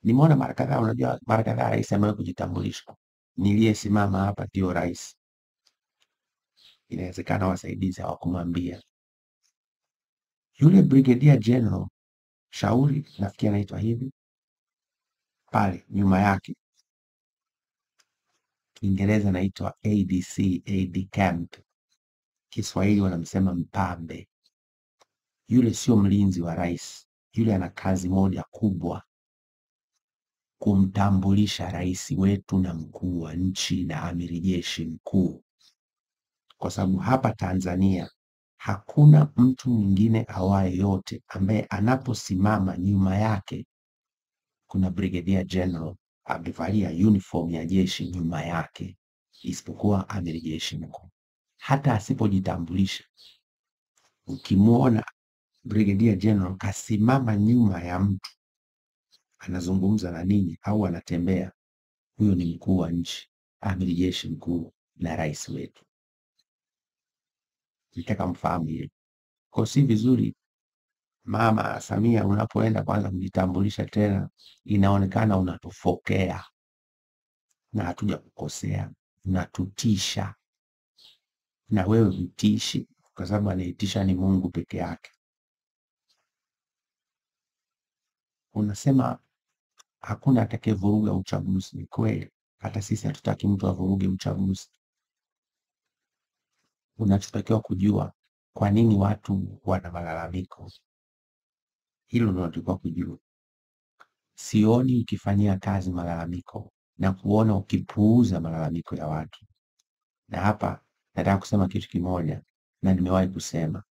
Nimeona mara kadhaa, unajua mara kadhaa rais amewahi kujitambulisha, niliyesimama hapa ndio rais. Inawezekana wasaidizi hawakumwambia. Yule Brigadier General Shauri, nafikiri anaitwa hivi, pale nyuma yake Kiingereza anaitwa ADC, AD Camp, Kiswahili wanamsema mpambe. Yule sio mlinzi wa rais, yule ana kazi moja kubwa, kumtambulisha rais wetu na mkuu wa nchi na amiri jeshi mkuu, kwa sababu hapa Tanzania hakuna mtu mwingine awaye yote ambaye anaposimama nyuma yake kuna Brigadier General amevalia uniform ya jeshi nyuma yake, isipokuwa amiri jeshi mkuu. Hata asipojitambulisha, ukimuona Brigadier General kasimama nyuma ya mtu anazungumza na ninyi au anatembea, huyo ni mkuu wa nchi, amiri jeshi mkuu na rais wetu. Nitaka mfahamu hilo. Kwa si vizuri Mama Samia unapoenda kwanza kujitambulisha tena, inaonekana unatufokea na hatuja kukosea, unatutisha. Na wewe mtishi, kwa sababu anaitisha ni Mungu peke yake. Unasema hakuna atakayevuruga uchaguzi. Ni kweli, hata sisi hatutaki mtu avuruge uchaguzi. Unachotakiwa kujua kwa nini watu wana malalamiko, hilo ndio unatakiwa kujua. Sioni ukifanyia kazi malalamiko na kuona ukipuuza malalamiko ya watu. Na hapa nataka kusema kitu kimoja, na nimewahi kusema,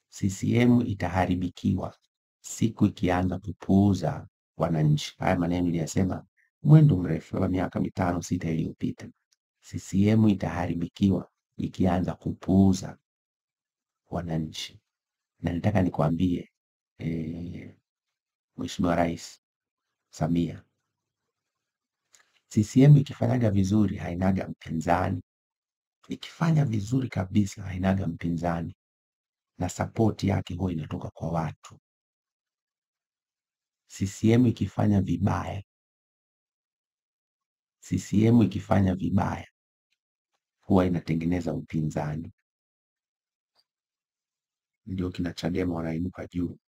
CCM itaharibikiwa siku ikianza kupuuza wananchi. Haya maneno niliyasema mwendo mrefu, labda miaka 5 6 iliyopita. CCM itaharibikiwa ikianza kupuuza wananchi. Na nataka nikwambie Mheshimiwa Rais Samia, CCM ikifanyaga vizuri hainaga mpinzani, ikifanya vizuri kabisa hainaga mpinzani, na support yake huwa inatoka kwa watu. CCM ikifanya vibaya, CCM ikifanya vibaya huwa inatengeneza upinzani. Ndio kina Chadema wanainuka juu,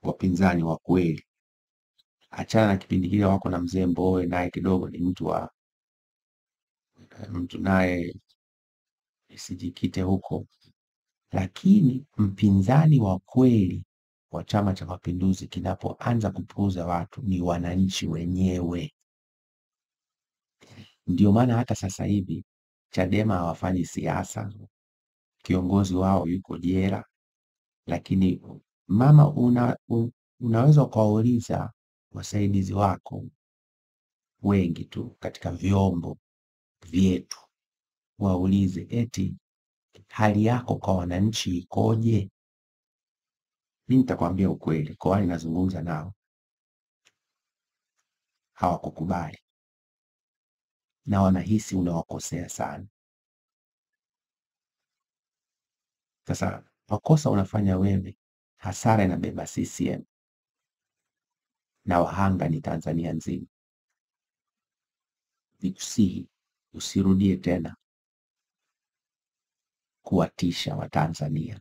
wapinzani wa kweli. Achana na kipindi kile wako na mzee Mbowe, naye kidogo ni mtu wa mtu, naye isijikite huko, lakini mpinzani wa kweli wa Chama cha Mapinduzi kinapoanza kupuuza watu ni wananchi wenyewe. Ndio maana hata sasa hivi Chadema hawafanyi siasa, kiongozi wao yuko jela, lakini mama, unaweza ukawauliza wasaidizi wako wengi tu katika vyombo vyetu, waulize eti hali yako kwa wananchi ikoje? Mimi nitakwambia ukweli, kwa wale nazungumza nao hawakukubali na wanahisi unawakosea sana. Sasa makosa unafanya wewe, hasara inabeba CCM na wahanga ni Tanzania nzima. Nikusihi usirudie tena kuwatisha Watanzania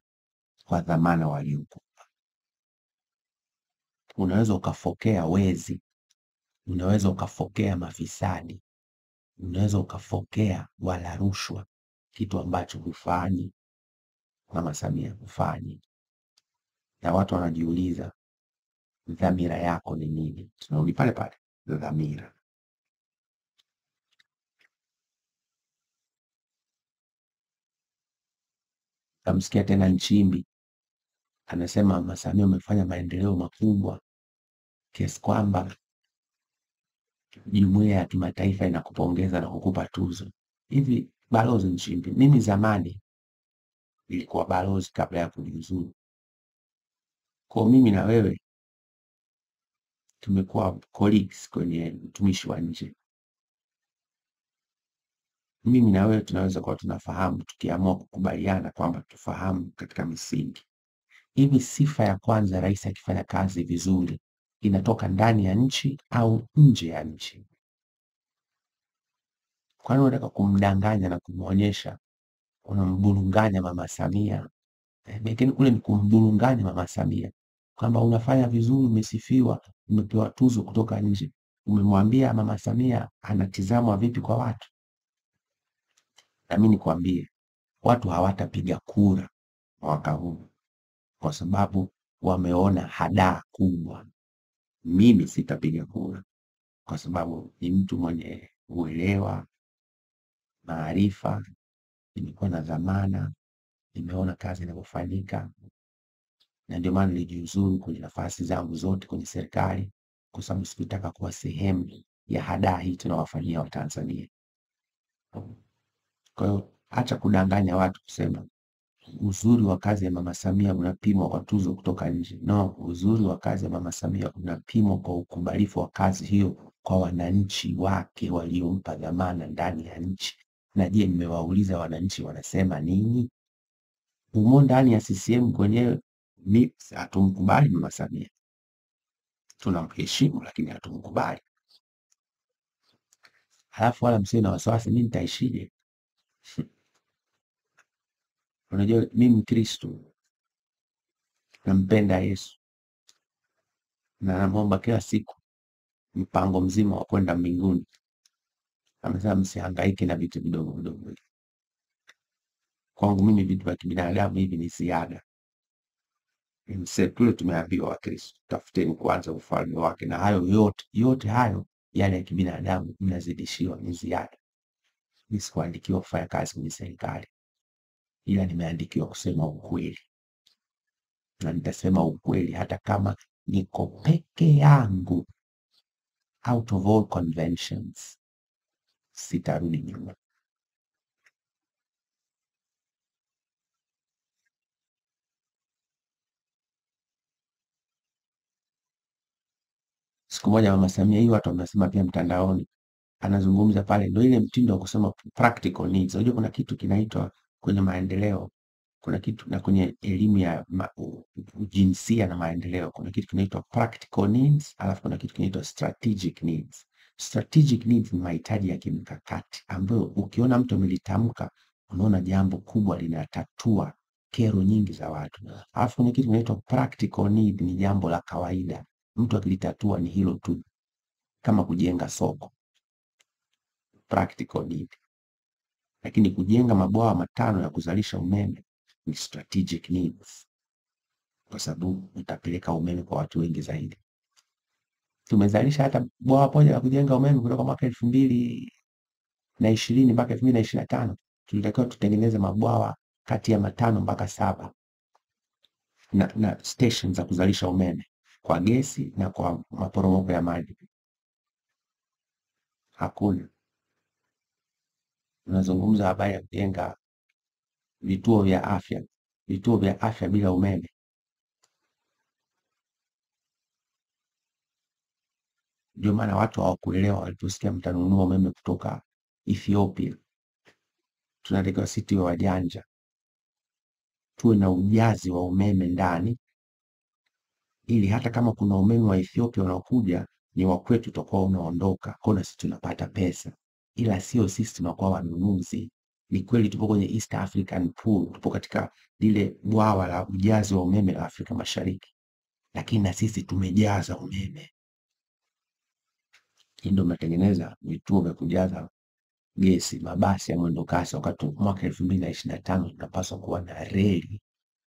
kwa dhamana waliokupa. Unaweza ukafokea wezi, unaweza ukafokea mafisadi, unaweza ukafokea wala rushwa, kitu ambacho hufanyi Mama Samia, hufanyi. Na watu wanajiuliza dhamira yako ni nini? Tunarudi pale pale, dhamira. Tamsikia tena Nchimbi anasema Mama Samia umefanya maendeleo makubwa kiasi kwamba jumuiya ya kimataifa inakupongeza na kukupa tuzo. Hivi Balozi Nchimbi, mimi zamani nilikuwa balozi kabla ya kujiuzulu. Kwa mimi na wewe tumekuwa colleagues kwenye utumishi wa nje. Mimi na wewe tunaweza kuwa tunafahamu tukiamua kukubaliana kwamba tufahamu katika misingi. Hivi sifa ya kwanza rais akifanya kazi vizuri inatoka ndani ya nchi au nje ya nchi? Kwani unataka kumdanganya na kumuonyesha unamburunganya Mama Samia? Lakini kule ni kumburunganya Mama Samia kwamba unafanya vizuri, umesifiwa, umepewa tuzo kutoka nje. Umemwambia Mama Samia anatizamwa vipi kwa watu? Na mimi nikwambie, watu hawatapiga kura mwaka huu kwa sababu wameona hadaa kubwa. Mimi sitapiga kura kwa sababu ni mtu mwenye uelewa, maarifa, nimekuwa na dhamana, nimeona kazi inavyofanyika, na ndio maana nilijiuzuru kwenye nafasi zangu zote kwenye serikali, kwa sababu sikutaka kuwa sehemu ya hadaa hii tunawafanyia Watanzania. Kwa hiyo acha kudanganya watu kusema uzuri wa kazi ya Mama Samia unapimwa kwa tuzo kutoka nje. No, uzuri wa kazi ya Mama Samia unapimwa kwa ukubalifu wa kazi hiyo kwa wananchi wake waliompa dhamana ndani ya nchi. Na je, nimewauliza wananchi wanasema nini? Humo ndani ya CCM kwenyewe ni hatumkubali Mama Samia. Tunamheshimu lakini hatumkubali. Halafu wala msiwe na wasiwasi mimi nitaishije. Unajua mimi Mkristo, nampenda Yesu na namuomba kila siku mpango mzima wa kwenda mbinguni. Amesema msihangaike na vitu vidogo vidogo. Kwangu mimi vitu vya kibinadamu hivi ni ziada. Mse tumeambiwa Wakristo, tafuteni kwanza ufalme wake na hayo yote, yote hayo yale ya kibinadamu mnazidishiwa, ni ziada. Mimi sikuandikiwa kufanya kazi kwenye serikali, ila nimeandikiwa kusema ukweli, na nitasema ukweli hata kama Niko peke yangu, out of all conventions, sitarudi nyuma. Siku moja Mama Samia, hii watu wamesema pia mtandaoni, anazungumza pale, ndio ile mtindo wa kusema practical needs. Unajua kuna kitu kinaitwa kwenye maendeleo, kuna kitu na kwenye elimu ya jinsia na maendeleo, kuna kitu kinaitwa practical needs, alafu kuna kitu kinaitwa strategic needs. Strategic needs ni mahitaji ya kimkakati ambayo ukiona mtu amelitamka unaona jambo kubwa linatatua kero nyingi za watu. Alafu kuna kitu kinaitwa practical need, ni jambo la kawaida, mtu akilitatua ni hilo tu, kama kujenga soko, practical need. Lakini kujenga mabwawa 5 ya kuzalisha umeme ni strategic needs, kwa sababu utapeleka umeme kwa watu wengi zaidi. Tumezalisha hata bwawa moja la kujenga umeme kutoka mwaka 2020 mpaka 2025, tulitakiwa tutengeneze mabwawa kati ya 5 mpaka 7 na station za kuzalisha umeme kwa gesi na kwa maporomoko ya maji. Hakuna. Unazungumza habari ya kujenga vituo vya afya, vituo vya afya bila umeme. Ndio maana watu hawakuelewa waliposikia mtanunua umeme kutoka Ethiopia. Tunatakiwa sisi tuwe wajanja, tuwe na ujazi wa umeme ndani, ili hata kama kuna umeme wa Ethiopia unaokuja ni wa kwetu, utakuwa unaondoka, kwa na sisi tunapata pesa, ila sio sisi tunakuwa wanunuzi. Ni kweli tupo kwenye East African Pool, tupo katika lile bwawa la ujazi wa umeme la Afrika Mashariki, lakini na sisi tumejaza umeme. Ndio mnatengeneza vituo vya kujaza gesi, mabasi ya mwendo kasi, wakati mwaka 2025 tunapaswa kuwa na reli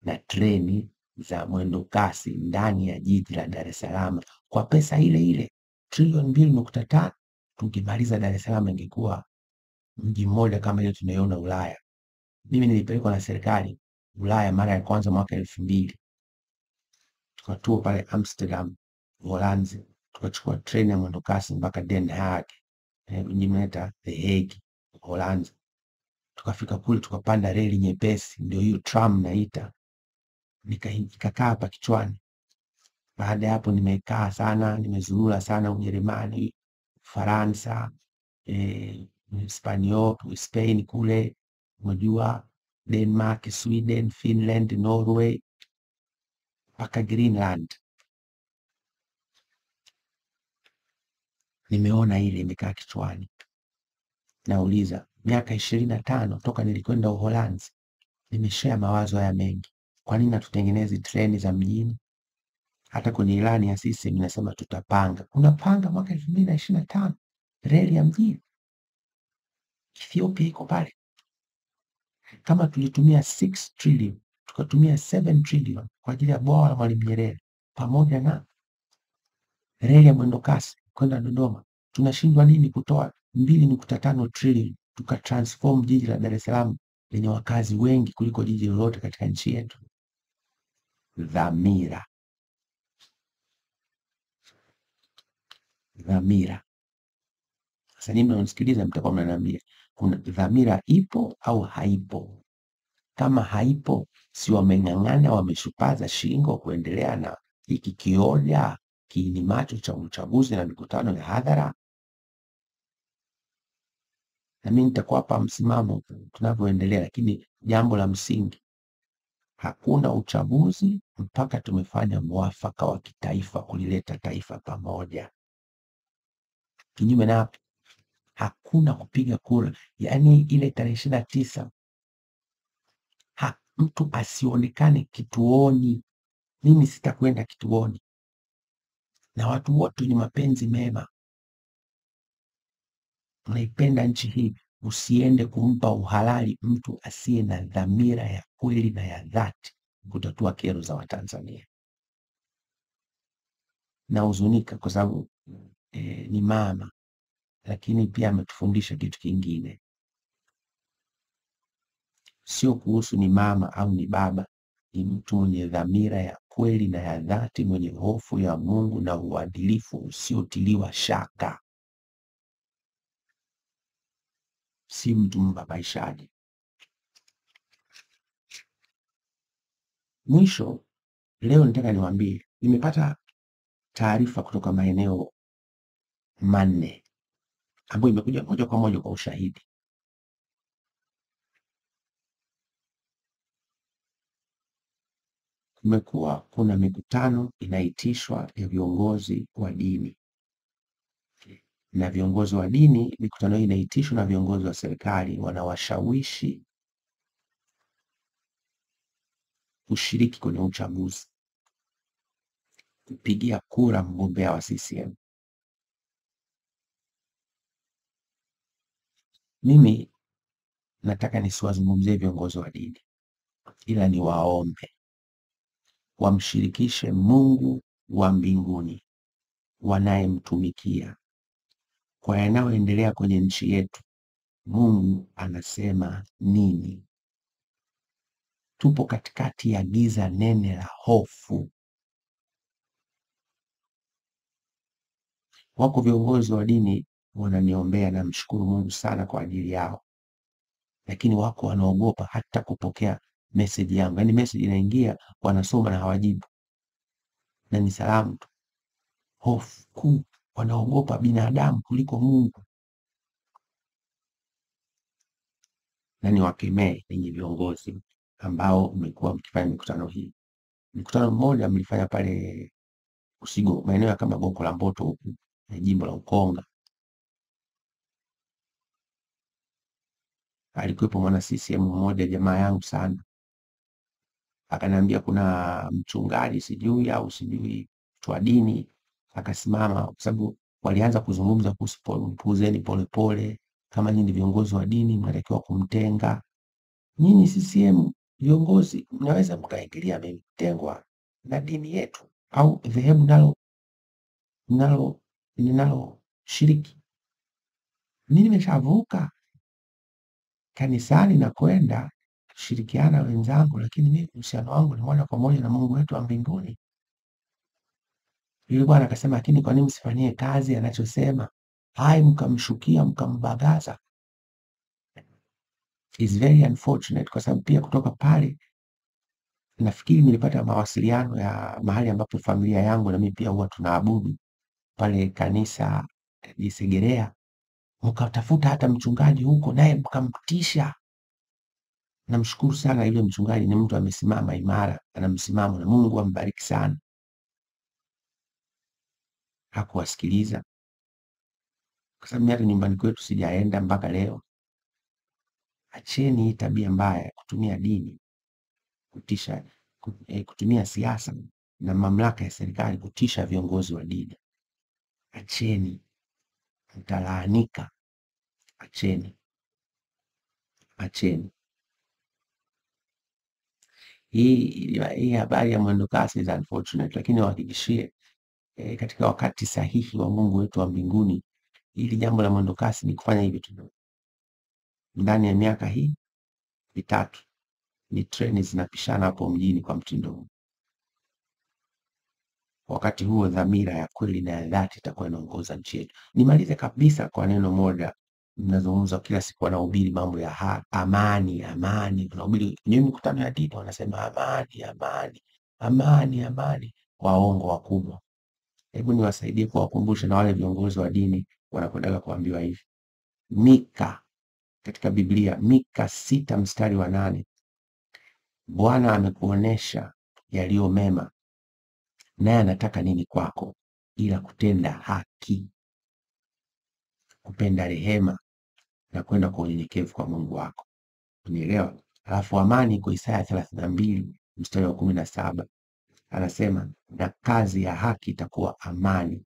na treni za mwendo kasi ndani ya jiji la Dar es Salaam kwa pesa ile ile trilioni 2.5. Tukimaliza Dar es Salaam ingekuwa mji mmoja kama ile tunaiona Ulaya. Mimi nilipelekwa na serikali Ulaya mara ya kwanza mwaka 2000. Tukatua pale Amsterdam, Uholanzi, tukachukua treni ya mwendo kasi mpaka Den Haag, mji mnaita The Hague, Uholanzi. Tukafika kule tukapanda reli nyepesi, ndio hiyo tram naita. Nikakaa hapa kichwani. Baada ya hapo nimekaa sana, nimezurura sana Ujerumani, Ufaransa, Spain kule, unajua Denmark, Sweden, Finland, Norway mpaka Greenland. Nimeona ile imekaa kichwani. Nauliza, miaka 25 toka nilikwenda Uholanzi, nimeshare mawazo haya mengi. Kwa nini hatutengenezi treni za mjini? Hata kwenye ilani ya CCM inasema tutapanga. Unapanga mwaka 2025 reli ya mjini. Ethiopia iko pale. Kama tulitumia 6 trillion, tukatumia 7 trillion kwa ajili ya bwawa la Mwalimu Nyerere pamoja na reli ya mwendo kasi kwenda Dodoma, tunashindwa nini kutoa 2.5 trillion tukatransform jiji la Dar es Salaam lenye wakazi wengi kuliko jiji lolote katika nchi yetu? Dhamira. Dhamira. Sasa nyinyi mnaonisikiliza mtakuwa mnaniambia kuna dhamira ipo au haipo? Kama haipo, si wameng'ang'ana, wameshupaza shingo kuendelea na hiki kioja kiini macho cha uchaguzi na mikutano ya hadhara? Na mimi nitakuwa hapa msimamo tunavyoendelea, lakini jambo la msingi, hakuna uchaguzi mpaka tumefanya mwafaka wa kitaifa kulileta taifa pamoja. Kinyume na hapo, hakuna kupiga kura. Yaani ile tarehe 29 mtu asionekane kituoni. Mimi sitakwenda kituoni, na watu wote wenye mapenzi mema, unaipenda nchi hii, usiende kumpa uhalali mtu asiye na dhamira ya kweli na ya dhati kutatua kero za Watanzania. Nahuzunika kwa sababu ni mama, lakini pia ametufundisha kitu kingine. Sio kuhusu ni mama au ni baba, ni mtu mwenye dhamira ya kweli. kweli na ya dhati, mwenye hofu ya Mungu na uadilifu usiotiliwa shaka, si mtu mbabaishaji. Mwisho, leo nitaka niwaambie, nimepata taarifa kutoka maeneo 4 ambayo imekuja moja kwa moja kwa ushahidi. Kumekuwa kuna mikutano inaitishwa ya viongozi wa dini, na viongozi wa dini, mikutano hii inaitishwa na viongozi wa serikali, wanawashawishi kushiriki kwenye uchaguzi, kupigia kura mgombea wa CCM. Mimi nataka nisiwazungumzie viongozi wa dini, ila niwaombe wamshirikishe Mungu wa mbinguni wanayemtumikia kwa yanayoendelea kwenye nchi yetu. Mungu anasema nini? Tupo katikati ya giza nene la hofu. Wako viongozi wa dini wananiombea, na mshukuru Mungu sana kwa ajili yao, lakini wako wanaogopa hata kupokea message yangu. Yaani message inaingia, wanasoma na hawajibu, na ni salamu tu. Hofu kuu, wanaogopa binadamu kuliko Mungu. Na niwakemee ninyi viongozi ambao mmekuwa mkifanya mikutano hii. Mkutano mmoja mlifanya pale Usigo, maeneo ya kama Goko la Mboto huku, jimbo la Ukonga. Alikuwepo mwana CCM mmoja, jamaa yangu sana, akaniambia kuna mchungaji sijui au sijui mtu wa dini akasimama, kwa sababu walianza kuzungumza kuhusu Mpuuzeni Polepole, kama nyinyi viongozi wa dini mnatakiwa kumtenga. Nyinyi CCM viongozi mnaweza mkaingilia mimi kutengwa na dini yetu au dhehebu nalo ninalo shiriki. Mimi nimeshavuka kanisani na kwenda kushirikiana wenzangu, lakini mimi uhusiano wangu ni moja kwa moja na Mungu wetu wa mbinguni. Yule bwana akasema, lakini kwa nini msifanyie kazi anachosema? Hai, mkamshukia mkambagaza. It's very unfortunate, kwa sababu pia kutoka pale nafikiri nilipata mawasiliano ya mahali ambapo familia yangu na mimi pia huwa tunaabudu pale kanisa Isegerea, mkatafuta hata mchungaji huko naye mkamtisha. Namshukuru sana yule mchungaji, ni mtu amesimama imara, ana msimamo, na Mungu ambariki sana. Hakuwasikiliza, kwa sababu hata nyumbani kwetu sijaenda mpaka leo. Acheni hii tabia mbaya ya kutumia dini kutisha, kutumia siasa na mamlaka ya serikali kutisha viongozi wa dini. Acheni, mtalaanika. Acheni, acheni. Hii habari ya mwendokasi is unfortunate, lakini wahakikishie katika wakati sahihi wa Mungu wetu wa mbinguni, hili jambo la mwendokasi ni kufanya hivi tu. Ndani ya miaka hii 3 ni treni zinapishana hapo mjini kwa mtindo huu. Wakati huo dhamira ya kweli na ya dhati itakuwa inaongoza nchi yetu. Nimalize kabisa kwa neno moja. Mnazungumza kila siku, wanahubiri mambo ya amani, amani. Wanahubiri kwenye mikutano ya dini, wanasema amani, amani, amani, amani. Waongo wakubwa. Hebu niwasaidie kuwakumbusha na wale viongozi wa dini wanakwenda kuambiwa hivi. Mika katika Biblia, Mika 6 mstari wa 8. Bwana amekuonesha yaliyo mema, naye anataka nini kwako ila kutenda haki, kupenda rehema na kwenda kwa unyenyekevu kwa Mungu wako. Unielewa? Alafu amani kwa Isaya 32 mstari wa 17 anasema, na kazi ya haki itakuwa amani,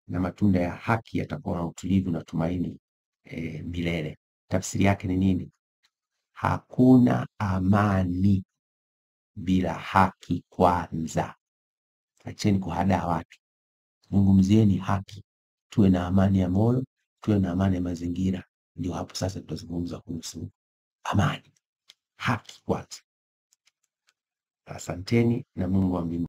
na matunda ya haki yatakuwa na utulivu na tumaini milele. Tafsiri yake ni nini? Hakuna amani bila haki kwanza. Acheni kuhadaa watu, zungumzieni haki, tuwe na amani ya moyo, tuwe na amani ya mazingira. Ndio hapo sasa tutazungumza kuhusu amani, haki kwanza. Asanteni na Mungu wa mbinguni.